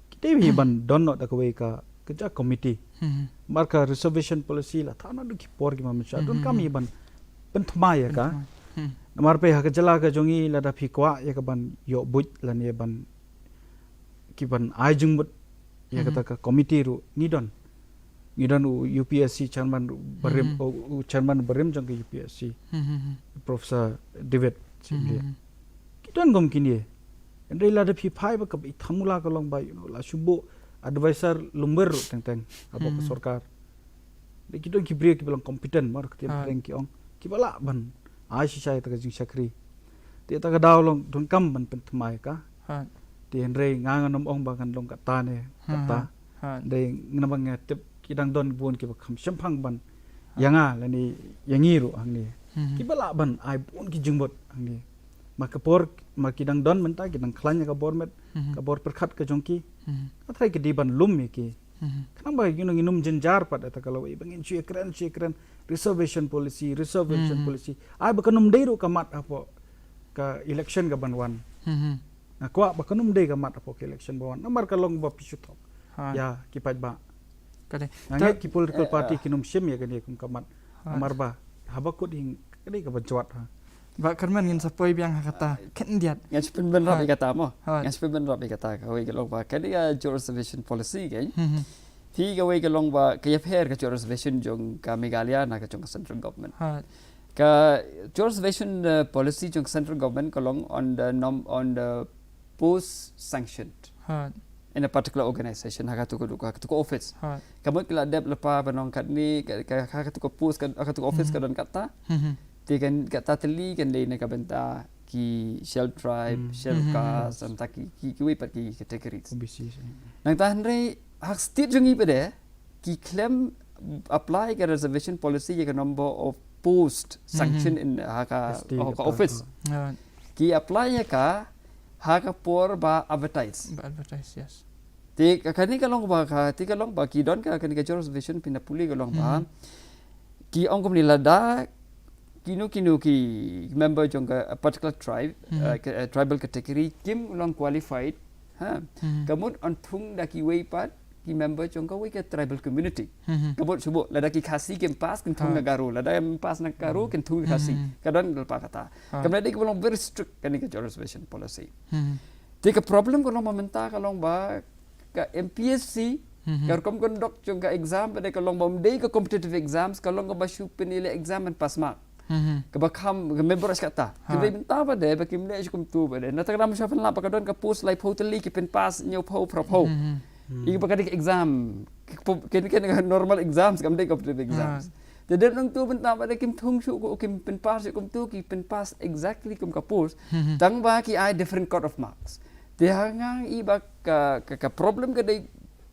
ki dei hi ban don noh da kawei ka, ka jaka committee. Hmm. Namar ka reservation policy la thaw naduh ki por ki ma mynshuwa, Hmm. donkam hi ban pynthymmai ïa ka. Pynthymmai. Hmm. Namar peit ha ka jylla ka jong ngi, lada phi kwah ïa ka ban ïoh buit lane ban, ki ban ai jingmut ïa Hmm. kata ka committee ruh ngi don. Ngi don u U P S C chairman barim, Hmm. u, u chairman barim jong ka U P S C, Hmm, hmm, hmm. Professor David Synglia. Hmm, hmm. Ki don kum kine. Hynrei lada phi phai ba kaba i thamula ka long ba, you know, la shu buh advisor lum wer ruh teng teng hapoh ka Hmm. sorkar. Dei ki don ki briew kiba long competent, mar ktien Ha. phareng ki ong, kiba lah ban ai shisha ïa kata ka jingshakri. Te kata ka daw long donkam ban pynthymmai ïa ka. Ha. Te hynrei nga ngam ong ba ngan long kata ne Ha, kata. ha, ha. Dei namar nga tip ki dang don bun kiba kham shemphang ban Ha. ïa nga lane ïa ngi ruh hangne. Hmm. Kiba lah ban ai bun ki jingmut hangne. Ma ka por, ma ki dang don mynta, ki dang khlaiñ ïa ka bor met, Hmm. ka bor pyrkhat ka jong ki. Hmm. Nga tharai ki dei ban lum ïa ki. Hmm. Khnang ba, you know, ngin ym jynjar pat ïa kata ka lawei ba ngin shu ïakren, shu ïakren reservation policy, reservation Hmm. policy. Ai ba kan ym dei ruh ka mat hapoh ka election ka ban wan. Hmm. Nga kwah ba kan ym dei ka mat hapoh ka election ba wan. Namar ka long ba phi shu thok Ha. ïa ki paidbah. Ka dei. Nga ngeit ki political party kin ym shim ïa kane kum ka mat. Ha. Namar ba haba kut hi ka dei kaba jot ha. Bah Kyrmen, ngin sa poi biang ha kata khyndiat. Ngan sa pynbynrap Ha. ïa kata mo. Ha. Ngan sa pynbynrap ïa kata, kawei ka long ba ka dei ka Geo Reservation Policy ka. Hmm, hmm. Phi, kawei ka long ba ka ïapher ka Geo Reservation jong ka Meghalaya na ka jong ka central government. Ha. Ka Geo Reservation, uh, policy jong ka central government ka long on the nom-, on the post sanctioned Ha. in a particular organization, ha katu ka, ha katu ka office. Ha. Ka mut ki la dep lypa ban ong katne, ka, ka, ha katu ka post, ka, ha katu ka office Hmm. ka don kata. Hmm, hmm. Te kan kata tylli kan dei na ka bynta ki scheduled tribe, Hmm. scheduled Hmm, hmm, hmm. caste, bynta ki, ki, kiwei pat ki categories. O B Cs. Nangta hynrei ha ka state jong ngi pat de, ki khlem apply ka reservation policy ïa ka number of post Hmm, sanction hmm. in ha ka, S T ha ka department. Office. Ha. Ki apply ïa ka ha ka por ba advertise. Ba advertise, yes. Te ka, kane ka long ba ka, te ka long ba ki don ka, kane ka Geo Reservation, phin da pule ka long ba Hmm. ki ong kumne, lada kino kino ki member jong ka, a particular tribe, Hmm. uh, ka, uh, tribal category kim long qualified, ha. Hmm. Ka mut yn thung da kiwei pat ki member jong kawei ka tribal community. Hmm. Ka mut shu buh, lada ki Khasi kim pass, kin thung Ha. na Garo, lada kim pass na Garo, Hmm. kin thung na Khasi. Hmm. Ka don lypa kata. Ha. Ka mut dei kaba long very strict kane ka Geo Reservation policy. Hmm. Te ka problem ka long ba mynta ka long ba ka M P S C, Hmm. ka rukom conduct jong ka exam pat de ka long ba ym dei ka competitive exams, ka long kaba shu pynïaleh exam ban pass mark. Hmm. Kaba kham, ka memorize kata. Ha. Hynrei mynta pat de ba kim leh shuh kumtu pat de. Na kata ka daw shu pynlap ba ka don ka post laiphew tylli, ki pynpass hynñiewphew, phraphew. Hmm. Hmm. Ïa kaba ka dei ka exam. Ki po-, kine, kine ka normal exams, kam dei competitive exams. Ha. Te dep nangtu mynta pat de kim thung shuh, kim pynpass shuh kumtu, ki pynpass exactly kum ka post. Hmm. Tang ba ki ai different cut off marks. Te ha nga i ba ka, ka, ka problem ka dei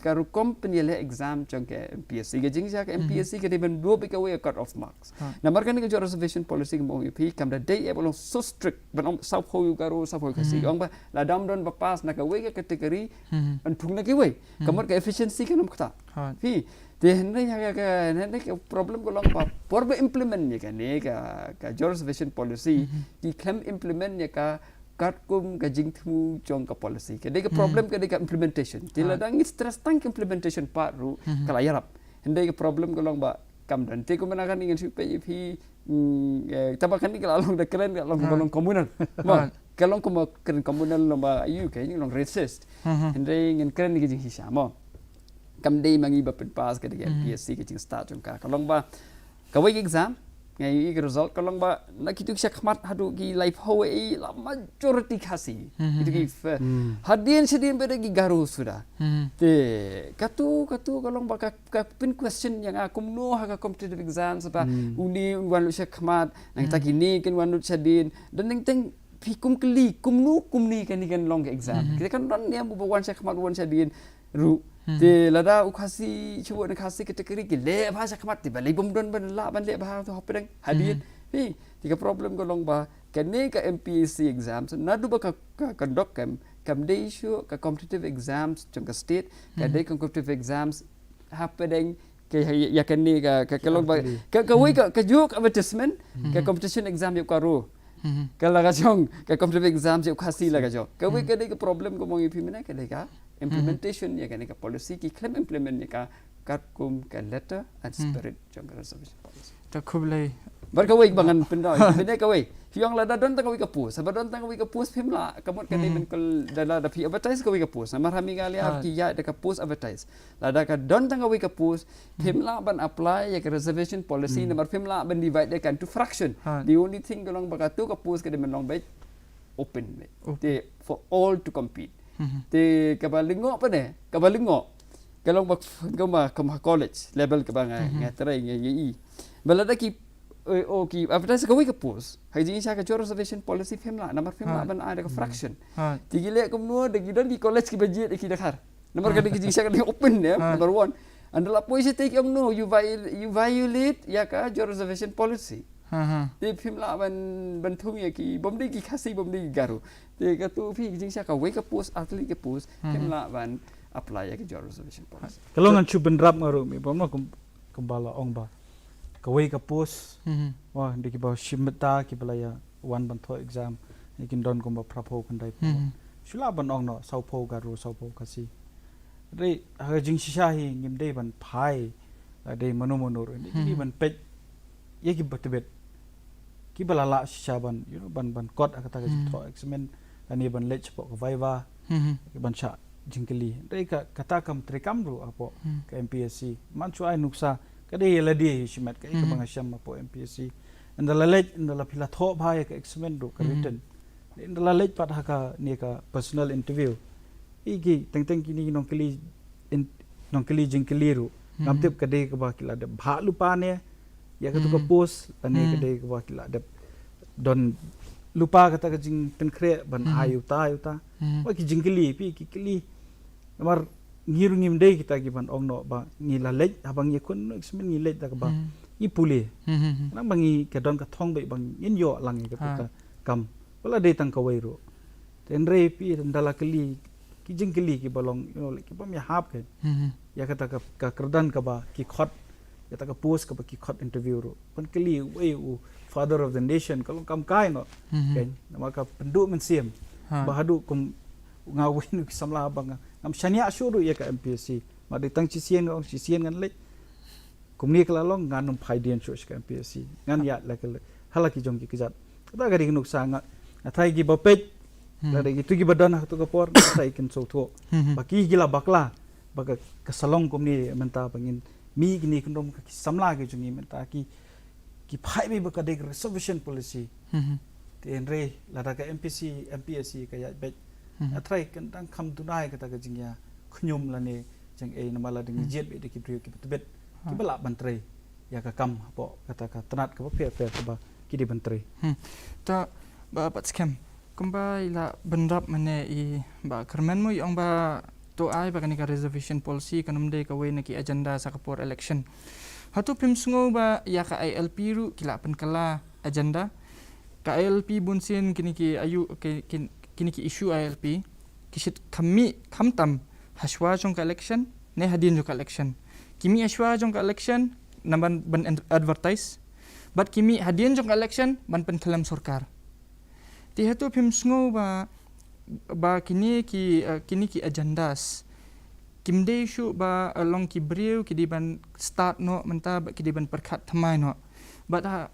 ka rukom pynïaleh exam jong ka M P S C. Ka jingshisha ka M P S C ka dei ban dup ïa kawei ka cut off marks. Namar kane ka Joint Reservation Policy, kumba ong ïa phi, kam da dei ïa ba long so strict ban ong sawphew ïa u Garo, sawphew ïa u Khasi. Ong ba lada ym don ba pass na kawei ka category, yn thung na kawei. Ka mut ka efficiency kan ym ktah. Phi, te hynrei ha ka, hynrei ka problem ka long ba por ba implement ïa kane ka, ka Joint Reservation Policy, ki khlem implement ïa ka katkum ka jingthmu jong ka policy. Ka dei ka problem, ka dei ka implementation. Te lada ngi stress tang ka implementation part ruh, ka la ïarap. Hynrei ka problem ka long ba kam don. Te kumba na kane ngan shu peit ïa phi, mm, eh, tangba kane ka la long da kren, ka long, ka long communal. Mo, ka long kumba kren communal, long ba aïu ka long racist. Hynrei ngan kren ïa ka jingshisha mo. Kam dei ma ngi ba pynpass ka dei ka M P S C ka jingstad jong ka. Ka long ba kawei ka exam, nga ïohi ka result, ka long ba na kitu ki shakhmat haduh ki laiphew ei la majority Khasi. Kitu ki f-, hadien shadien pat da ki Garo suda. Te katu, katu ka long ba ka, ka pyn question ïa nga kumno ha ka competitive exams ba une un wan lut shakhmat, nangta kine kin wan lut shadien. Don teng teng phi kum kylli kumno kumne kane kan long ka exam. Kita kan don niam uba wan shakhmat, wan shadien ruh. Te lada u Khasi, shu wan Khasi category ki leh bha shakhmat, te balei bym don ban lah ban leh bha tu hapdeng hadien. Phi, te ka problem ka long ba kane ka M P S C exams naduh ba ka, ka conduct kam, kam dei shuh ka competitive exams jong ka state, ka dei ka competitive exams hapdeng ka, ïa, ïa kane ka, ka, ka long ba, ka, kawei ka, ka juk advertisement, ka competition exam ïa u Garo. Ka la ka jong, ka competitive exam ïa u Khasi la ka jong. Kawei ka dei ka problem kumba ong ïa phi mynne, ka dei ka implementation ïa kane ka policy, ki khlem implement ïa ka katkum ka letter and spirit jong ka reservation policy. Ta khublei. Bad kawei ba ngan pyndonkam mynne kawei. Phi ong lada don tang kawei ka post, haba don tang kawei ka post phim lah, ka mut ka dei ban kol da la da phi advertise kawei ka post. Namar ha Meghalaya ki ïaid da ka post advertise. Lada ka don tang kawei ka post, phim lah ban apply ïa ka reservation policy, namar phim lah ban divide ïa ka into fraction. The only thing ka long ba katu ka post ka dei ban long beit open beit. Te for all to compete. Te kaba lyngngoh pat ne, kaba lyngngoh. Ka long ba kumba, kumba college level kaba nga, nga try nga ïohi. Ba lada ki, eh, oh, ki advertise kawei ka post, ha ka jingshisha ka Joint Reservation Policy phim lah, namar phim lah ban ai da ka fraction. Te ki leh kumno, da ki don ki college kiba jied ïa ki da khar. Namar ka dei ka jingshisha ka dei open ne, number one. Ynda la poi shatei ki ong no, you viol-, you violate ïa ka Joint Reservation Policy. Te phim lah ban, ban thung ïa ki, bym dei ki Khasi, bym dei ki Garo. Te katu phi ka jingshisha kawei ka post, athlete ka post, phim lah ban apply ïa ka Joint Reservation Policy. Ka long ngan shu bynrap nga ruh mi, bym no kum, kumba la ong ba kawei ka post. Wa, dei kiba shim bynta kiba la ïa wan ban thoh exam, ïa kin don kumba phraphew khyndai phew. Shu lah ban ong no, sawphew Garo, sawphew Khasi. Dei ha ka jingshisha hi ngim dei ban phai la dei mano mano ruh, dei ban peit ïa kiba tbit, kiba la lah shisha ban, you know, ban, ban kot ha kata ka jingthoh exam lane ban leit shapoh ka viva, ban shah jingkylli. Dei ka, kata kam treikam ruh hapoh ka M P S C. Man shu ai nuksa, ka dei ïa lade hi shimet, ka dei kaba nga shem hapoh M P S C. Ynda la leit, ynda la phi la thoh bha ïa ka exam ruh ka written, ynda la leit pat ha kane ka personal interview, i ki teng teng kine ki nongkylli, in, nongkylli jingkylli ruh. Ngam tip ka dei kaba ki la dep bhah lypa ne ïa katu ka post, lane ka dei kaba ki la dep don lypa kata ka jingpynkhreh ban ai uta uta. Ba ki jingkylli, phi, ki kylli. Namar ngi ruh ngim dei kita kiban ong no ba ngi la leit, haba ngi khun exam ngi leit da kaba ngi pule. Namar ngi ka don ka thong beit ba ngin ïoh lang ïa kata ka kam. Ba la dei tang kawei ruh. Te hynrei phi, ynda la kylli ki jingkylli kiba long, you know, like, kibym ïahap kein. Ïa kata ka, ka kyrdan kaba ki khot, ïa kata ka post kaba ki khot interview ruh. Ban kylli uei u father of the nation, ka long kam kai noh. Kein, namar ka pynduh mynsiem. Ba haduh kum nga uwei na ki samla ba nga, ngam shaniah shuh ruh ïa ka M P S C. Ma dei tang shisien nga ong shisien ngan leit. Kumne ka la long, ngan ym phai dien shuh sha ka M P S C. Ngan ïaid la ka, ha la ki jong ki kjat. Kata ka dei ka nuksa nga, nga tharai kiba peit, la dei kitu kiba don ha katu ka por, nga tharai kin sngewthuh. Ba ki ki la bakla, ba ka, ka sa long kumne mynta ba ngin mih kine kyndong ka ki samla ki jong ngi mynta ki, ki phai beit ba ka dei ka reservation policy. Te hynrei lada ka M P C, M P S C ka ïaid beit. Nga tharai kan dang kham duna ïa kata ka jingïakhñium lane jingeh namar la dang jied beit da ki briew kiba tbit, kiba lah ban trei ïa ka kam hapoh kata ka tnat kaba pher pher kaba ki dei ban trei. Ta Bah Batskhem, kumba i la bynrap mynne i Bah Kyrmen mo, i ong ba To ai ba kane ka reservation policy kan ym dei kawei na ki agenda sa ka por election. Hato phim sngew ba ïa ka I L P ruh ki la pynkylla agenda? Ka I L P bun sien kine ki ayu, ki, ki, kine ki issue I L P ki shait kham mih khamtam hashwa jong ka election ne hadien jong ka election. Ki mih hashwa jong ka election namar ban, ban advertise, bad ki mih hadien jong ka election ban pynkhlem sorkar. Te hato phim sngew ba, ba kine ki, eh, kine ki agendas kim dei shuh ba, eh, long ki briew ki dei ban start noh mynta, ba ki dei ban pyrkhat thymmai noh. Bad ha,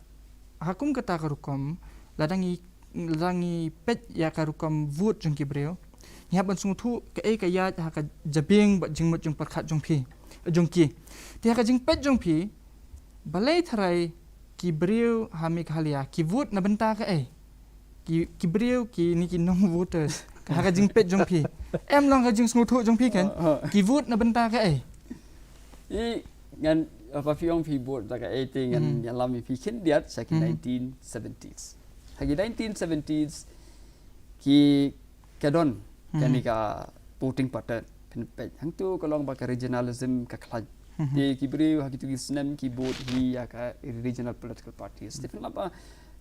ha kum kata ka rukom, lada ngi, lada ngi peit ïa ka rukom vote jong ki briew, ngi hap ban sngewthuh kaei ka ïaid ha ka jabieng bad jingmut jingpyrkhat jong phi, jong ki. Te ha ka jingpeit jong phi, balei tharai ki briew ha Meghalaya ki vote na bynta kaei? Ki, ki briew kine ki non voters, ha ka jingpeit jong phi. Em long ka jingsngewthuh jong phi kan? Ki vote na bynta kaei? I ngan, apa phi ong phi vote na kaei te ngan, mhm, ïalam ïa phi khyndiat sha ki, mhm, nineteen seventies. Ha ki nineteen seventies ki ka don, mhm, kane ka voting pattern. Phin peit hangto ka long ba ka regionalism ka khlaiñ. Mhm. Te ki briew ha kito ki snem ki vote hi ïa ka regional political parties. Te phin lap ba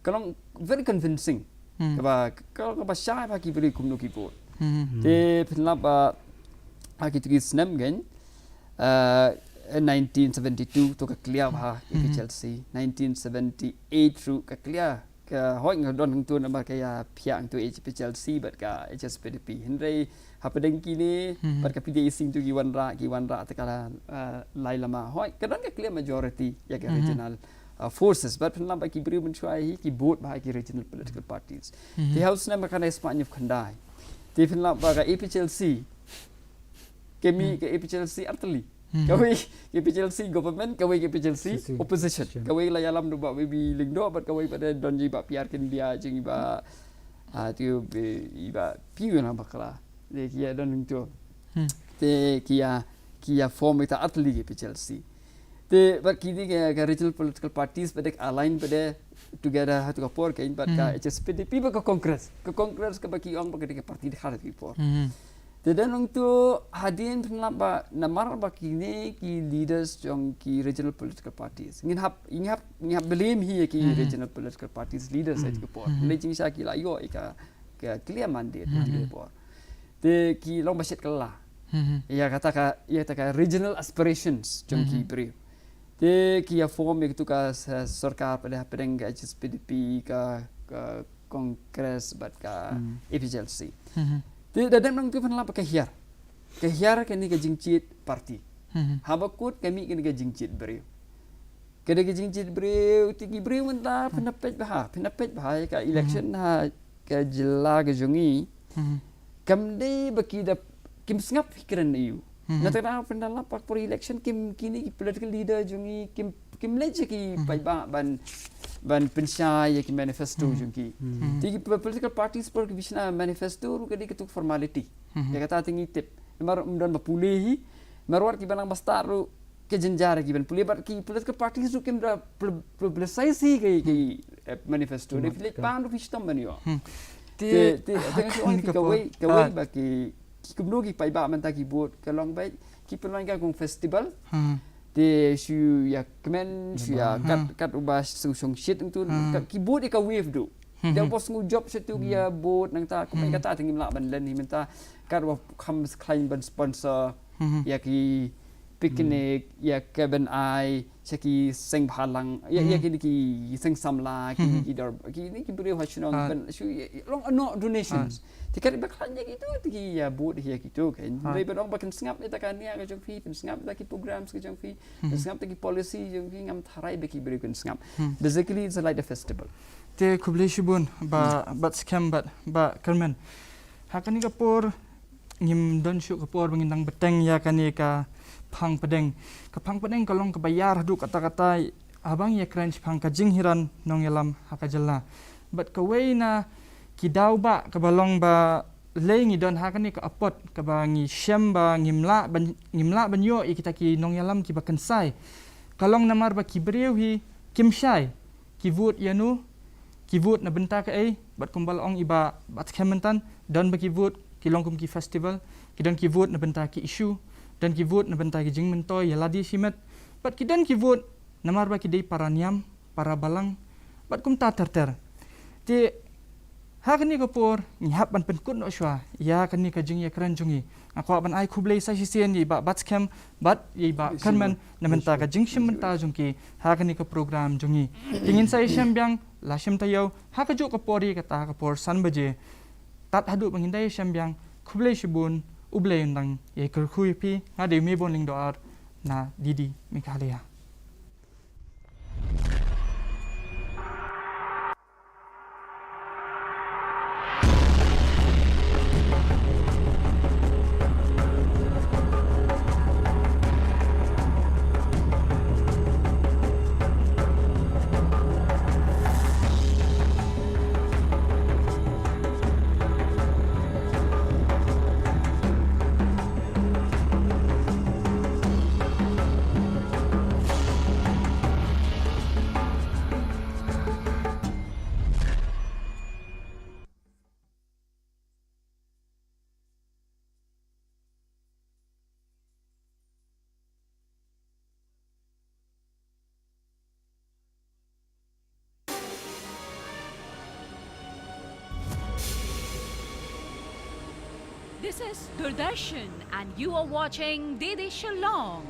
ka long very convincing. Mhm. Kaba, ka, kaba shai ba ki briew kumno ki vote. Mhm. Te phin lap ba ha kito ki snem kan, uh, nineteen seventy-two to ka clear ba, mhm, A P H L C, nineteen seventy-eight ruh ka clear. Ka hoi nga don hangto namar ka ïa phiah hangto H P H L C bad ka H S P D P. Hynrei hapdeng kine, mhm, bad ka P D I C hangto ki wanrah, ki wanrah te ka la, ah, lai lama. Hoi, ka don ka clear majority ïa ka, mhm, regional, ah, forces. Bad phin lap ba ki briew mynshuwa hi ki vote ba ki regional political parties. Mhm. Te ha u snem ba kane spah hynñiew khyndai, te phin lap ba ka A P H L C ka mih, hmm, ka A P H L C artylli. Hmm. Kawei ka A P H L C government, kawei ka A P H L C, C C, opposition. Opposition. Kawei la ïalam da u Bah B B Lyngdoh, bad kawei pat don jong i Bah P R Kyndia, jong i Bah, ah, tu, i Bah Piew na bakla. Te ki ïa don hangto. Hmm. Te ki ïa, ki ïa form ita artylli ka A P H L C. Te bad kine ka, ka regional political parties bad ka align bad together ha tu ka por, ka in bad ka, hmm, H S P D P bad ka Congress. Ka Congress kaba ki ong ba ka dei ka party dkhar ha tu ka por. Hmm. Te don hangto hadien phin lap ba namar ba kine ki leaders jong ki regional political parties. Ngin hap, ngin hap, ngin hap blame hi ïa ki, mhm, regional political parties leaders ha tu ka por. Mhm. Lei jingshisha ki la ïoh ïa ka, ka clear mandate, mhm, ha tu ka por. Te ki long ba shait kylla, mhm, ïa kata ka, ïa kata ka regional aspirations jong ki, mhm, briew. Te ki ïa form ïa kitu ka s-, sorkar pat hapdeng ka H S P D P, ka, ka Congress bad ka, hmm, A P H L C. Hmm. Te da dep nangtu phin lap ka hiar. Ka hiar kane ka jingjied party. Hmm. Haba kut ka mih kane ka jingjied briew. Ka dei ka jingjied briew, te ki briew mynta, hmm, phin da peit bha, phin da peit bha ïa ka election, hmm, ha ka jylla ka jong ngi. Hmm. Kam dei ba ki da, kim sngap hi kren ïa u. Mhm. Nangta phin da lap ha por election kim, kine ki political leader jong ngi kim, kim leit sha ki, mhm, paidbah ban, ban pynshai ïa ki manifesto, mhm, jong ki. Mhm. Te ki po-, political parties por ki pynshna manifesto ruh ka dei katu formality. Mhm. Ïa kata te ngi tip. Namar ym don ba pule hi. Namar wat kiba nang ba stad ruh ka jynjar ïa ki ban pule, bad ki political parties ruh kim da pub-, publicize hi ki, ki, eh, manifesto. Dei phi leit pan ruh phi shitom ban ïoh. Hmm. Te, te, te, te, te, kawei, kawei ba ki, ki kumno ki paidbah mynta ki bud, ka long ba ki pynlong ka kong festival. Hmm. Te shu ïa kmen, shu ïa kat, kat uba shu shong shit tu, hmm, ka, ki bud ïa ka wave duh. Hmm. Te uba sngew jop shatu ki ïa bud nangta, kumne kata te ngim lah ban len hi mynta. Kat uba kham khlaiñ ban sponsor, hmm, ïa ki picnic, ïa ka ban ai sha ki seng bhalang, ïa, ïa, hmm, kine ki seng samla, kine, hmm, ki dor, kine ki briew ha shnong, ah, ban shu ïa, ïa, long ano donations. Ah. Te kat ba khlaiñ ïa kitu, te ki ïa bud ïa kitu kan. Ah. Hynrei ban ong ba kin sngap ïa ta ka nia ka jong phi, kin sngap ïa ta ki programs ka jong phi, kin, hmm, sngap ïa ta ki policy jong phi, ngam tharai ba ki briew kin sngap. Hmm. Basically, it's like a festival. Te khublei shibun, Bah, hmm, Bah Skhem, Bah, Bah Kyrmen. Ha kane ka por, ngim don shuh ka por ba ngin dang bteng ïa kane ka phang pdeng. Ka phang pdeng ka long kaba ïar haduh katta katta haba ngi ïa kren shaphang ka jinghiar nongïalam ha ka jylla. Bad kawei na ki daw ba kaba long ba lei ngi don ha kane ka apot kaba ngi shem ba ngim lah ban, ngim lah ban ïoh ïa kita ki nongïalam kiba kynsai. Ka long namar ba ki briew hi kim shai. Ki vote ïa no, ki vote na bynta kaei, bad kumba la ong i Bah, Bah Skhem mynta, don ba ki vote, ki long kum ki festival, Ki don ki vote na bynta ki issue, don ki vote na bynta ki jingmyntoi ïa lade shimet, bad ki don ki vote namar ba ki dei para niam, para balang, bad kumta ter ter. Te ha kane ka por ngi hap ban pynkut noh shuwa ïa kane ka jingïakren jong ngi. Nga kwah ban ai khublei sa shisien ïa i Bah Batskhem bad ïa i Bah Kyrmen na bynta ka jingshim bynta jong ki ha kane ka program jong ngi. Te ngin sa ïashem biang la shim taïew ha kajuh ka por ïa kata ka por san baje. Tad haduh ba ngin da ïashem biang, khublei shibun, U Blei un dang ïakyrkhu ïa phi. Nga dei u Mebon Lyngdoh Ar na D D Meghalaya. This is Doordarshan and you are watching D D Shillong.